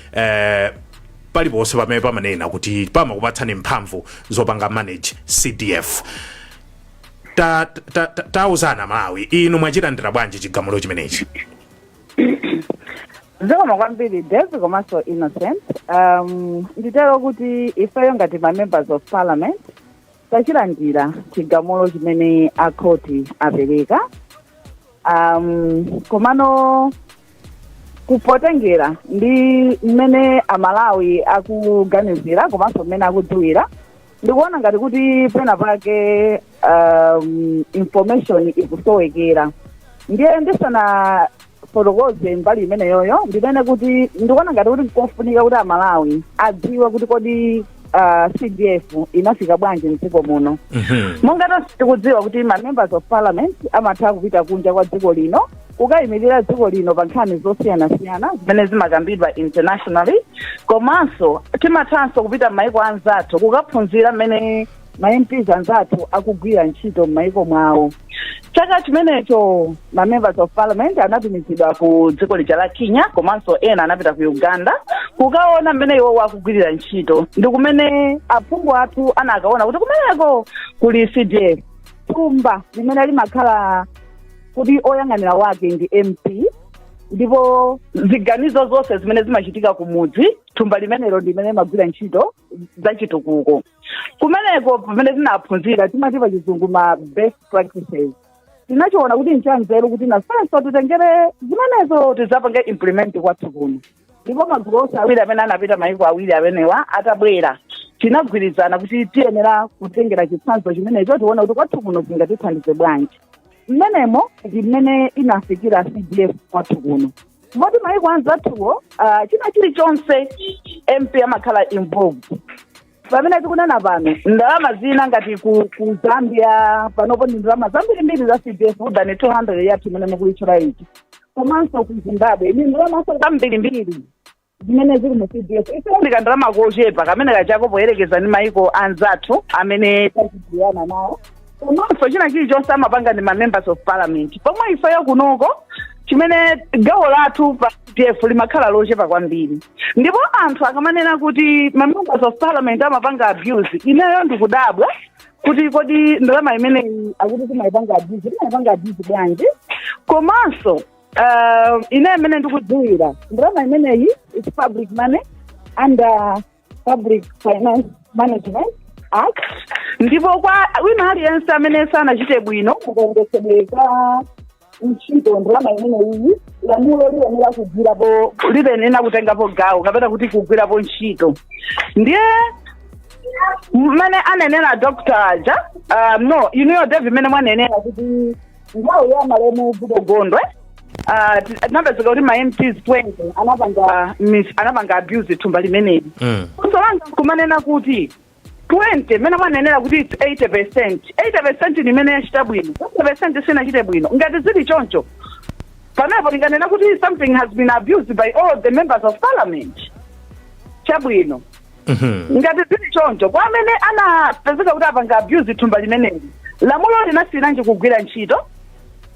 paliponse pamene pamanena kuti pamakupatsani mphamvu zopanga manage CDF. Tauzana Malawi, inu mwachilandira bwanji chigamulo chimenechi? Zikomo kwambiri Dave komanso Innocent. Nditero kuti ifeyo ngati ma members of parliament tachilandira chigamulo chimene akhoti apereka, komano kupotengera ndi mmene Amalawi akuganizira komanso mmene akudziwira, ndikuona ngati kuti pena pake information ikusowekera. Ndiye ndisanafotokoze mbali imeneyoyo, ndinene kuti ndikuona ngati kuti nkofunika kuti Amalawi adziwe kuti kodi CDF inafika bwanji mdziko muno. Monga tonse tikudziwa kuti ma members of parliament amatha kupita kunja kwa dziko lino kukayimirira dziko lino pa nkhani zosiyanasiyana zimene zimakambidwa internationally, komanso timathanso kupita m'mayiko anzathu kukaphunzira mmene ma MPs anzathu akugwira ntchito m'mayiko mwawo. Chaka chimenecho ma members of parliament anatumizidwa ku dziko lija la Kenya, komanso ena anapita ku Uganda kukaona mmene iwowo akugwirira ntchito, ndi kumene aphungu athu anakaona kuti kumeneko kuli CDF, thumba limene limakhala kuti oyang'anira wake ndi MP, ndipo ziganizo zonse zimene zimachitika kumudzi, thumba limenelo ndi limene limagwira ntchito zachitukuko kumeneko. Pamene tinaphunzira, timati pa Chizungu ma best practices, tinachiona kuti nchanzeru kuti nafenso titengere zimenezo tidzapange implement kwathu kuno. Ndipo magulu onse awiri amene anapita maiko awiri amenewa atabwera, tinagwirizana kuti tiyenera kutengera chitsanzo chimenecho, tione kuti kwathu kuno zingatithandize bwanji. Mmenemo ndi mmene inafikira CDF kwathu kuno. Moti maiko anzathuwo, china chilichonse MP amakhala involved. Pamene tikunena pano, ndalama zina ngati ku Zambia panopo ndi ndalama zambirimbiri za CDF than 200 yathu imene mukuitchula iji. Komanso ku Zimbabwe ni ndalamaso zambirimbiri zimene zili mu CDF. Ife ndalama kochepa kamene kachako poyerekeza ndi maiko anzathu amene tachigwirana nawo. Komanso china chilichonse amapanga ndi ma members of parliament, pomwe ifeyo kunoko chimene gawo lathu pa CDF limakhala lochepa kwambiri. Ndipo anthu akamanena kuti ma members of parliament amapanga abuse, ineyo ndikudabwa kuti kodi ndalama imeneyi akuti timayipanga abuse, timayipanga abuse bwanji? Komanso ine imene ndikudziwira, ndalama imeneyi is public money under Public Finance Management Act, ndipo kwa wina aliyense amene sanachite bwino mukayendetsedwe ka ntchito ndalama imeneyi, lamulo liyenera kugwirapo, liyenera kutengapo gawo kapena kuti kugwirapo ntchito. Ndiye mmene anenera Dr aja, no, inuyo David, imene mwanenera kuti nthawi ya malemu Goodall Gondwe tinapezeka kuti ma MPs 20 anapanga abuse thumba limeneli. Funso langa kumanena kuti 20, mmene mwanenera kuti it's 80%, 80% limene yachita bwino, 20% sinachite bwino. Ngati zili choncho, pamenepo tinganena kuti something has been abused by all the members of parliament? Chabwino, ngati zili choncho, kwa amene anapezeka kuti apanga abuse thumba limeneli, lamulo linasiyiranji kugwira ntchito?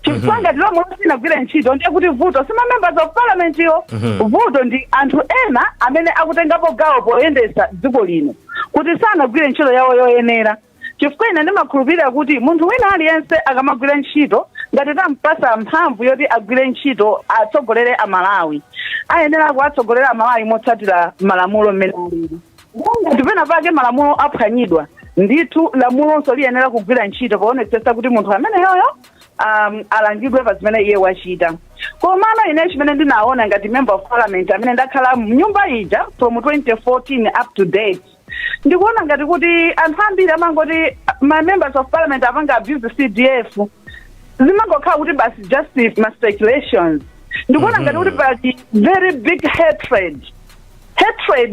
Chifukwa ngati lamulo sinagwira ntchito, ndiye kuti vuto si ma members of parliament yo. Vuto ndi anthu ena amene akutengapo gawo poyendesa dziko lino kuti sanagwire ntchito yawo yoyenera, chifukwa ine ndimakhulupirira kuti munthu wina aliyense akamagwira ntchito, ngati tampasa mphamvu yoti agwire ntchito, atsogolere Amalawi, ayenera kuwatsogolera Amalawi motsatira malamulo mmene alili. Ngati pena pake malamulo aphwanyidwa, ndithu lamulonso liyenera kugwira ntchito poonetsetsa kuti munthu ameneyoyo alangidwe pa zimene iye wachita. Komano ine chimene ndinaona ngati member of parliament amene ndakhala mnyumba ija from 2014 up to date, ndikuona ngati kuti anthu ambiri amangoti ma members of parliament apanga abuse CDF, zimangokhala kuti basi just ma speculations. Ndikuona ngati kuti pali very big hatred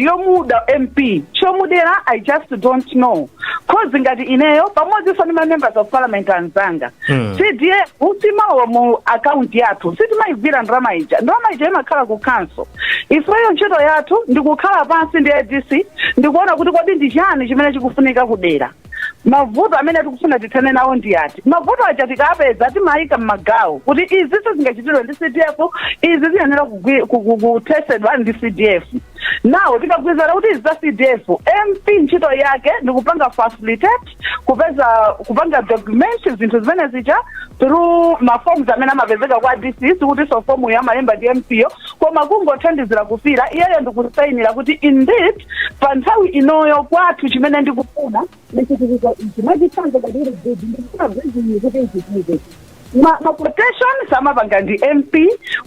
yomuda MP. Chomudera, I just don't know, 'cause ngati ineyo pamodzinso ndi ma members of parliament anzanga, CDF simawa mu akaunti yathu, sitimayigwira ndalama ija. Ndalama ija imakhala ku council. Ifeyo ntchito yathu ndikukhala pansi ndi ADC, ndikuona kuti kodi ndi chani chimene chikufunika kudera, mavuto amene tikufuna tithane nawo ndi ati. Mavuto aja tikapeza, timayika mmagawo kuti izi sizingachitidwe ndi CDF, izi ziyenera kuthesedwa ndi CDF. Nawo tikagwirizana kuti izi za CDF, MP ntchito yake ndikupanga facilitate, kupeza, kupanga document zinthu zimene zija through ma forms amene amapezeka kwa DC. Sikuti so fomu yamalemba ndi MP yo, koma kungothandizira kufira, iyeyo ndikusayinira kuti indeed pa nthawi inoyo kwathu chimene ndikufuna ndichitukuko ichi. Mwachitsanzo, ngati ili bridge, ndikufuna bridge iyi kuti ichitike. Ma quotation samapanga ndi MP,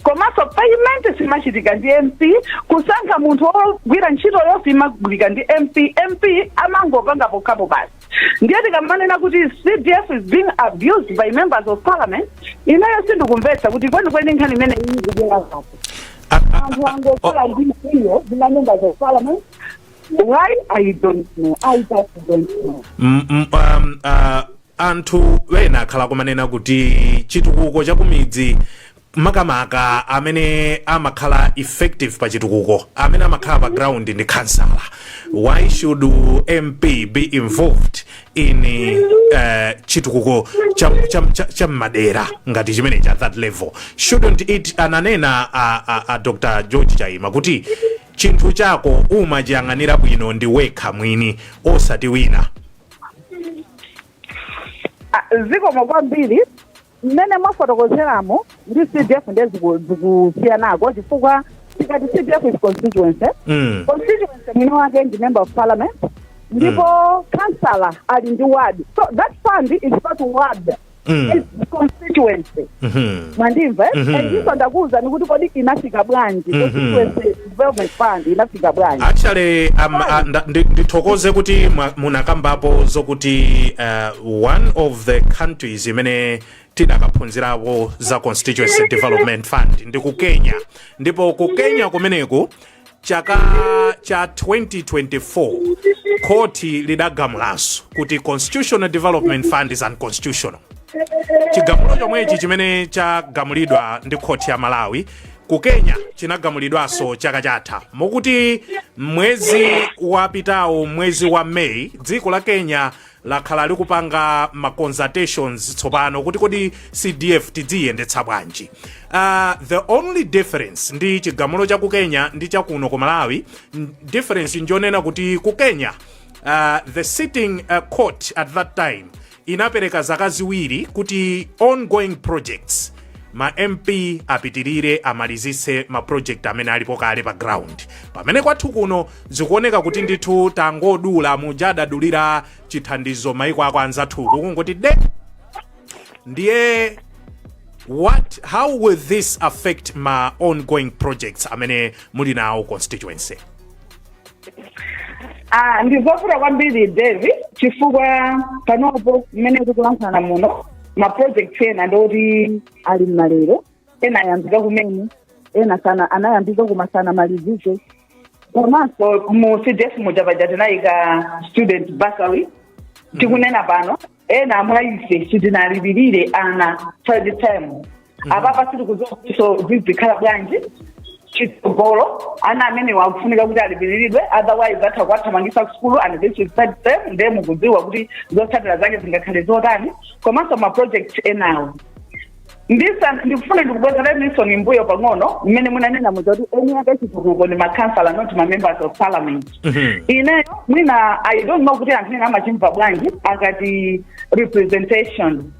komanso payment simachitika ndi MP, kusankha munthu wogwira ntchitoyo simagwirika ndi MP. MP amangopanga pokhapo basi. Ndiye tikamanena kuti CDF is being abused by members of parliament, ineyo sindikumvetsa kuti kwenikweni nkhani imene iyi ikubwera pati. Anthu angokhala ndi mkwiyo ndi ma members of parliament. Why? I don't know. I just don't know. Anthu ena akhala kumanena kuti chitukuko chakumidzi, makamaka amene amakhala effective pa chitukuko, amene amakhala pa ground ndi kansala. Why should MP be involved in chitukuko cha madera ngati chimene cha that level? Shouldn't it, ananena a Dr George Chaima kuti chinthu chako umachiyang'anira bwino ndi wekha mwini, osati wina. Ah, zikomo kwambiri. Mmene mwafotokozeramo ndi CDF ndiye zikusiyanako, chifukwa tikati CDF is constituency, constituency mwini wake ndi member of parliament, ndipo councillor ali ndi ward, so that fund is not ward, it's constituency. Mwandimva, eh? Mhm. And ndakuwuzani kuti kodi inafika bwanji? Constituency Development Fund inafika bwanji? Actually, ndithokoze kuti munakambapo zokuti one of the countries imene tidakaphunzirapo za Constituency Development Fund ndi ku Kenya. Ndipo ku Kenya kumeneku, chaka cha 2024 Khoti lidagamulanso kuti Constitutional Development Fund is unconstitutional. Chigamulo chomwechi chimene chagamulidwa ndi khoti ya Malawi ku Kenya chinagamulidwanso chaka chatha, mokuti mwezi wapitawo, mwezi wa May, dziko la Kenya lakhala likupanga ma consultations tsopano kuti kodi CDF tidziyendetsa bwanji. The only difference ndi chigamulo cha ku Kenya ndi chakuno ku Malawi, difference njonena kuti ku Kenya the sitting court at that time inapereka zaka 2 kuti ongoing projects ma MP apitirire, amalizitse ma project amene alipo kale pa ground, pamene kwathu kuno zikuoneka kuti ndithu tangodula muja adadulira chithandizo maiko ako anzathuku, kungoti de. Ndiye how will this affect ma ongoing projects amene muli nawo constituency? Ah, ndizovuta kwambiri, David, chifukwa panopo mmene tikulankhulana muno, ma projects ena ndoti ali mmalere, ena ayambika kumene, ena sana anayambika koma sanamalizike. Komanso mu CDF muja paja tinayika student bursary. Tikunena pano, ena mwa ife sitinalipirire ana third term. Apapa sitikudziwa kutinso zizikhala bwanji chitsogolo. Ana amene wakufunika kuti alipiriridwe, otherwise atha kuwathamangisa ku sukulu, and this is third term. Ndiye mukudziwa kuti zotsatira zake zingakhale zotani. Komanso ma project enawo, ndikufuna ndikubwezereniso mbuyo pang'ono mmene munanena muja kuti eni ake chitukuko ni makhansala, not ma members of parliament. Ineyo mwina I don't know kuti anthu ena amachimva bwanji akati representation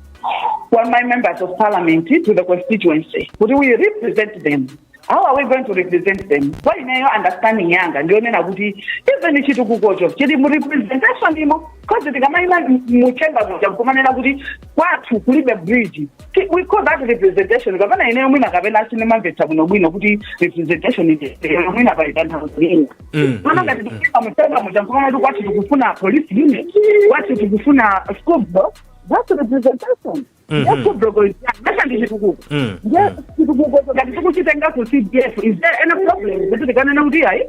kwa my members of parliament to the constituency, kuti we represent them. How are we going to represent them? Kwa ineyo, understanding yanga ndionena kuti even chitukukocho chili mu representation imo, 'cause tikamayima mu chamber muja kumanena kuti kwathu kulibe bridge, we call that representation. Kapena ineyo mwina kapena sinimamvetsa bwinobwino kuti representation ndi mwina pali tanthauzo lina. Mana ngati tikuyima mu chamber muja nkumanena kuti kwathu tikufuna police unit, kwathu tikufuna school block, that's representation. Ndiye school block nasa ndi chitukuko. Ndiye chitukuko ngati tikuchitenga ku CDF, is there any problem kuti tikanena kuti ayi,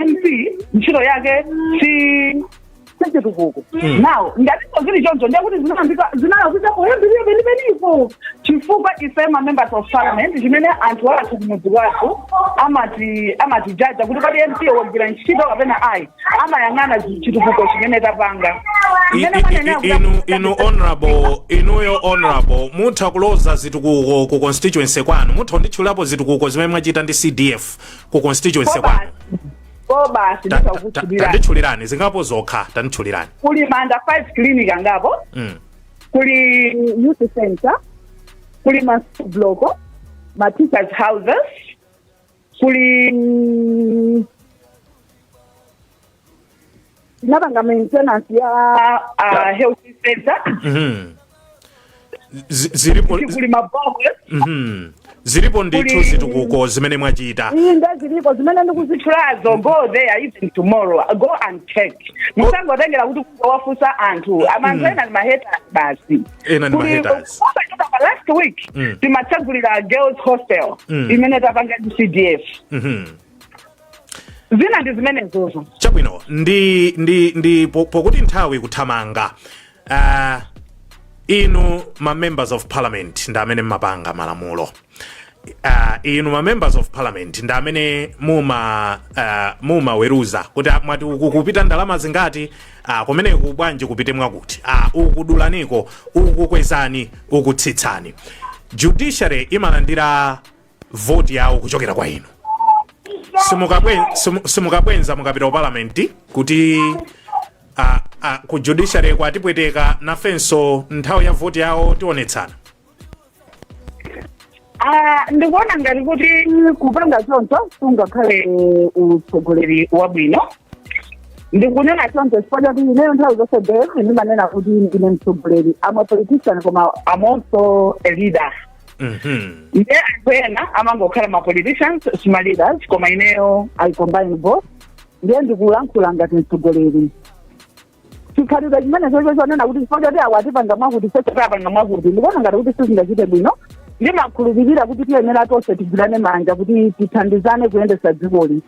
MP ntchito yake si chitukuko? Now ngatinso zili choncho, ndiye kuti zinayambika, zinayambika poyambirira penipenipo, chifukwa ife ma members of parliament, chimene anthu athu kumudzi kwathu amatijaja kuti kodi MP wagwira ntchito kapena ayi, amayang'ana chitukuko chimene tapanga. Mmene mwanenera kuti Inu honorable, inuyo honorable, mutha kuloza zitukuko ku constituency kwanu? Mutha kunditchulapo zitukuko zimene mwachita ndi CDF ku constituency kwanu? Ko basi. Ndisakutchulirani. Tanditchulirani zingapo zokha, tanditchulirani. Kuli manda 5 clinic angapo, kuli youth center, kuli ma block, ma teachers houses, kuli tinapanga maintenance ya health center. Zilipo. Kuli mabohwe. Zilipo ndithu zitukuko zimene mwachita. Inde, zilipo zimene ndikuzitchulazo. Go there even tomorrow, go and check. Musangotengera kuti kungowafunsa anthu amanthu. Ena ndi ma haters basi. Ena ndi Kuli- ma haters. Posachedwa pa last week timatsegulira girls hostel imene tapanga ndi CDF. Zina ndi zimenezozo. Chabwino, ndi pokuti nthawi kuthamanga, inu ma members of parliament ndi amene mmapanga malamulo, inu ma members of parliament ndi amene mumaweruza kuti mwati uku kupita ndalama zingati, kumeneku bwanji kupite mwakuti, uku dulaniko, uku kwezani, uku tsitsani. Judiciary imalandira voti yawo kuchokera kwa inu. Simukabwenza mukapita ku parliament kuti ku judiciary kwatipweteka, nafenso nthawi ya voti yawo tionetsana? Ah, ndikuona ngati kuti kupanga choncho sungakhale utsogoleri wabwino. Ndikunena choncho chifukwa choti ineyo nthawi zonse, Dave, ndimanena kuti ndine mtsogoleri. I'm a politician, koma I'm also a leader. Ndiye anthu ena amangokhala ma politicians, sima leaders, koma ineyo I combine both. Ndiye ndikulankhula ngati mtsogoleri. Chikhalidwe chimene chocho chonena kuti chifukwa choti awo atipanga mwakuti, sese tapanga mwakuti, ndikuona ngati kuti sizingachite bwino. Ndimakhulupirira kuti tiyenera tonse tigwirane manja kuti tithandizane kuyendesa dzikoli.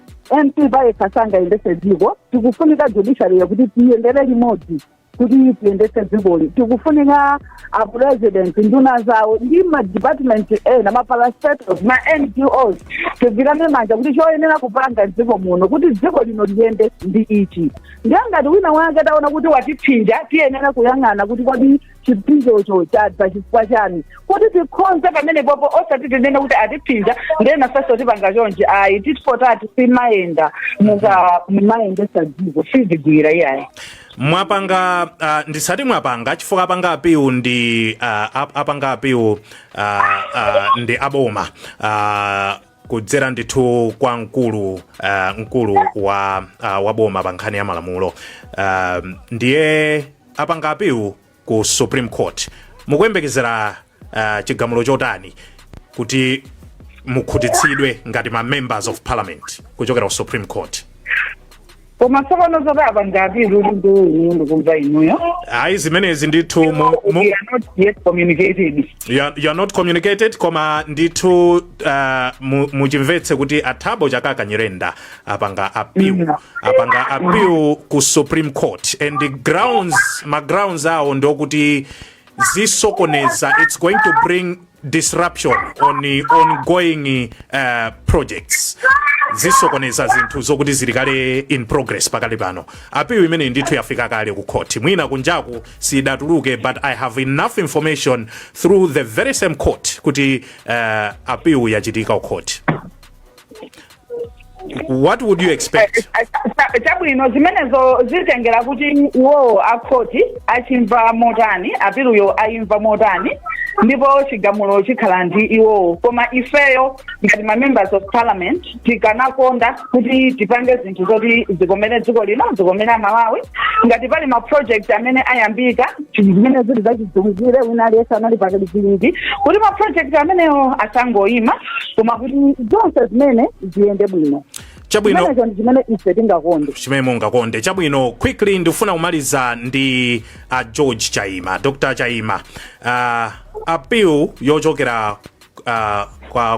MP payekha sangayendese dziko. Tikufunika judiciary yakuti tiyendere limodzi kuti tiyendese dzikoli. Tikufunika a president, nduna zawo ndi ma department ena, ma parastatals, ma NGOs, tigwirane manja kuti choyenera kupanga dziko muno kuti dziko lino liyende ndi ichi. Ndiye ngati wina wake taona kuti watiphinja, tiyenera kuyang'ana kuti kodi chiphinjocho chadza chifukwa chani, kuti tikhonze pamene popo, osati tinene kuti atiphinja ndiye nafenso tipanga chonchi. Ayi, tit for tat simayenda muka mayendesa dziko, sizigwira iyayi. Mwapanga, ndisati mwapanga chifukwa apanga appeal ndi apanga appeal ndi aboma kudzera ndithu kwa mkulu wa boma pa nkhani ya malamulo. Ndiye apanga appeal ku Supreme Court. Mukuyembekezera chigamulo chotani kuti mukhutitsidwe ngati ma members of parliament kuchokera ku Supreme Court? Koma tsopano zoti apanga appeal ndi inu, ndikumva inuyo. Ayi, zimenezi ndithu mu We are not yet communicated. You are not communicated, koma ndithu muchimvetse kuti aThabo Chakaka Nyirenda apanga appeal, apanga appeal ku Supreme Court, and the grounds, ma grounds awo ndokuti zisokoneza, it's going to bring disruption on the ongoing projects, zisokoneza zinthu zokuti zili kale in progress pakali pano. Appeal imene ndithu yafika kale ku court. Mwina kunjaku sidatuluke, but I have enough information through the very same court kuti appeal yachitika ku court. What would you expect? Chabwino, zimenezo zitengera kuti iwowo akhoti achimva motani, appealyo ayimva motani, ndipo chigamulo chikhala ndi iwowo. Koma ifeyo ngati ma members of parliament tikanakonda kuti tipange zinthu zoti zikomere dziko lino, zikomere Amalawi. Ngati pali ma project amene ayambika, zimene zili zachidziwikire, wina aliyense anali pakalikiliki kuti ma project amenewo asangoyima, koma kuti zonse zimene ziyende bwino. Chabwino. Zimenezo ndi chimene ife tingakonde. Chimene mungakonde, chabwino. Quickly, ndifuna kumaliza ndi George Chaima, Dr Chaima. Appeal yochokera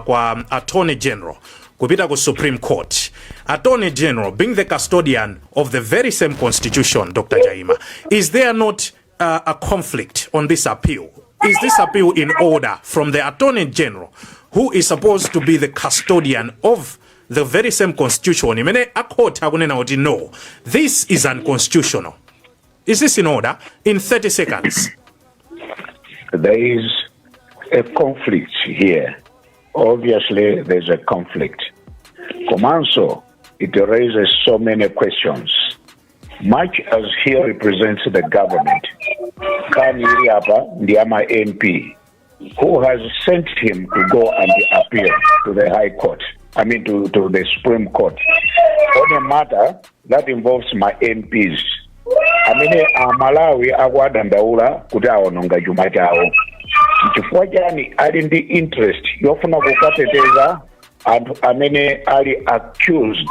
kwa Attorney General kupita ku Supreme Court, Attorney General being the custodian of the very same constitution, Dr Chaima, is there not a conflict on this appeal? Is this appeal in order from the Attorney General, who is supposed to be the custodian of the very same constitution imene akhoti akunena kuti no, this is unconstitutional? Is this in order? In 30 seconds. There is a conflict here. Obviously, there's a conflict. Komanso, it raises so many questions. Much as he represents the government, nkhani ili apa ndi ama MP who has sent him to go and appeal to the High Court, I mean to the Supreme Court, on a matter that involves ma MPs amene Amalawi akuadandaula kuti awononga chuma chawo. Chifukwa chani ali ndi interest yofuna kukateteza anthu amene ali accused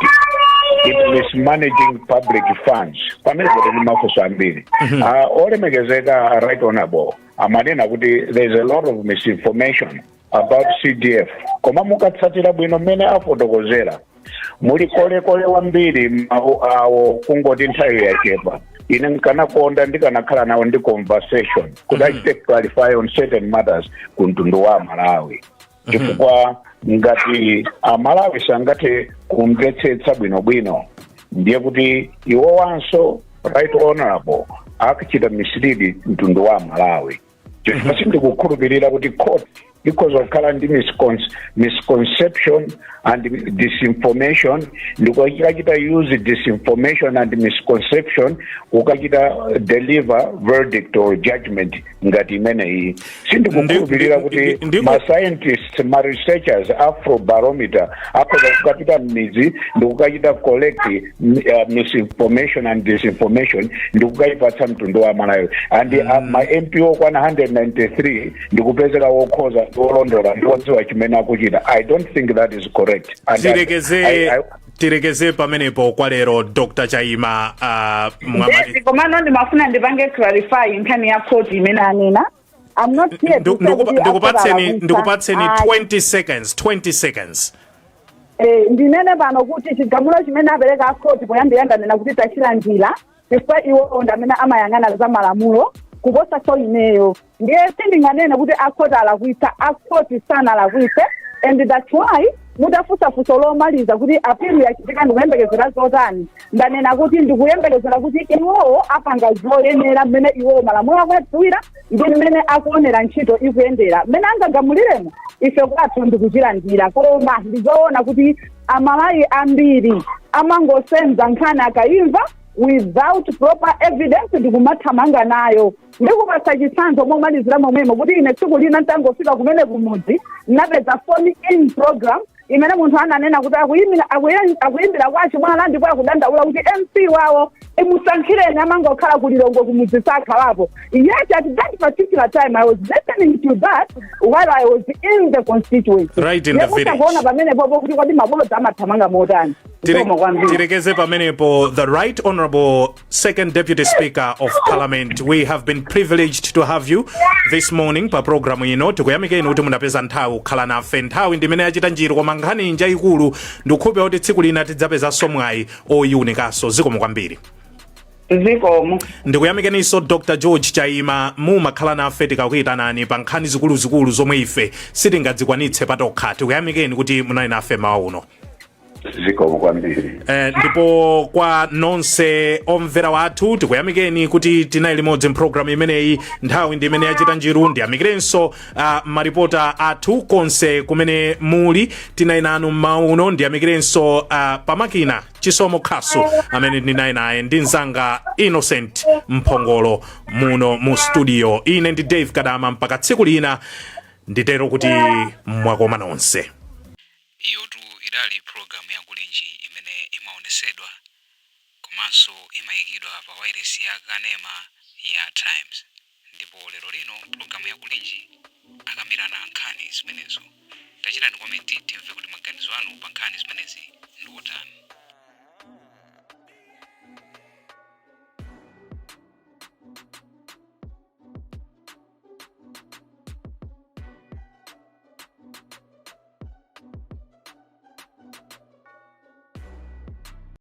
in mismanaging public funds? Pamene kuti ndi mafunso ambiri. Olemekezeka Right Honorable amanena kuti there's a lot of misinformation about CDF, koma mukatsatira bwino mmene afotokozera, muli kolekole wambiri mawu awo, kungoti nthawi yachepa. Ine nkanakonda ndikanakhala nawo ndi conversation kuti achite clarify on certain matters ku mtundu wa Amalawi, chifukwa ngati Amalawi sangathe kumvetsetsa bwinobwino, ndiye kuti iwowanso Right Honorable akuchita mislead mtundu wa Amalawi, chifukwa sindikukhulupirira kuti court ikhoza kukhala ndi misconception and disinformation, ndikukachita use disinformation and misconception kukachita deliver verdict or judgment ngati imeneyi. Sindikukhulupirira kuti ma scientists, ma researchers, Afrobarometer akhoza kukapita m'midzi ndikukachita collect misinformation and disinformation ndikukayipatsa mtundu wa Malawi, and ma MP okwana 193 ndikupezeka wokhoza, wolondola ndi wodziwa chimene akuchita. I don't think that is correct. And Tilekeze. Tilekeze pamenepo kwa lero, Dr Chaima. Ndezi, komano ndimafuna ndipange clarify nkhani ya court imene anena. I'm not here to say kuti Ndikupatseni akhoza ndikupatseni alakwitsa. 20 seconds, 20 seconds. Ndinene pano kuti chigamulo chimene apereka akhoti, poyambira ndanena kuti tachilandira, chifukwa iwowo ndi amene amayang'ana za malamulo kuposa so ineyo. Ndiye sindinganene kuti akhoti alakwitsa. Akhoti sanalakwitse, and that's why mutafunsa funso lomaliza kuti appeal yachitika, ndikuyembekezera zotani, ndanena kuti ndikuyembekezera kuti iwowo apanga zoyenera mmene iwowo malamulo akuyadziwira ndi mmene akuonera ntchito ikuyendera, mmene angagamuliremo. Ife kwathu ndikuchilandira, koma ndizoona kuti Amalawi ambiri amangosenza nkhani akayimva without proper evidence ndikumathamanga nayo. Ndikupatsa chitsanzo momalizira momwemo kuti ine tsiku lina ntangofika kumene kumudzi, napeza phone in program imene munthu ananena kuti akuyimbira kwa Chimwala ndipo akudandaula kuti MP wawo imusankhireni amangokhala kulilongo, kumudzi sakhalapo. Yet at that particular time I was listening to that while I was in the constituency. Right in the village. Kuona pamenepopo kuti kodi mabodza amathamanga motani. Zikomo kwambiri. Tirekeze pamenepo. The Right Honorable Second Deputy Speaker of Parliament, we have been privileged to have you this morning pa programu ino. Tikuyamikeni kuti munapeza nthawi kukhala nafe. Nthawi ndimene yachita njiru, koma nkhani njayikulu. Ndikukhulupirira kuti tsiku lina tidzapezanso mwayi oyiwunikanso. Zikomo kwambiri. Zikomo. Ndikuyamikeninso Dr George Chaima, mumakhala nafe tikakuyitanani pa nkhani zikuluzikulu zomwe ife sitingadzikwanitse patokha. Tikuyamikeni kuti munali nafe mawa uno. Zikomo kwambiri. Ndipo kwa nonse omvera wathu, tikuyamikeni kuti tinali limodzi mpulogalamu imeneyi. Nthawi ndi imene yachita njiru. Ndiyamikirenso maripota athu konse kumene muli, tinali nanu mmawa uno. Ndiyamikirenso pamakina Chisomo Khasu amene ndinali naye, ndi mzanga Innocent Mphongolo muno mu studio. Ine ndi Dave Kadama, mpaka tsiku lina nditero kuti mwakoma nonse. Iyotu idali pulogalamu yakulinji imene imaonesedwa komanso imayikidwa pa wailesi ya kanema ya Times. Ndipo lero lino pulogalamu yakulinji akambirana nkhani zimenezo. Tachitani comment, timve kuti maganizo anu pa nkhani zimenezi ndi otani.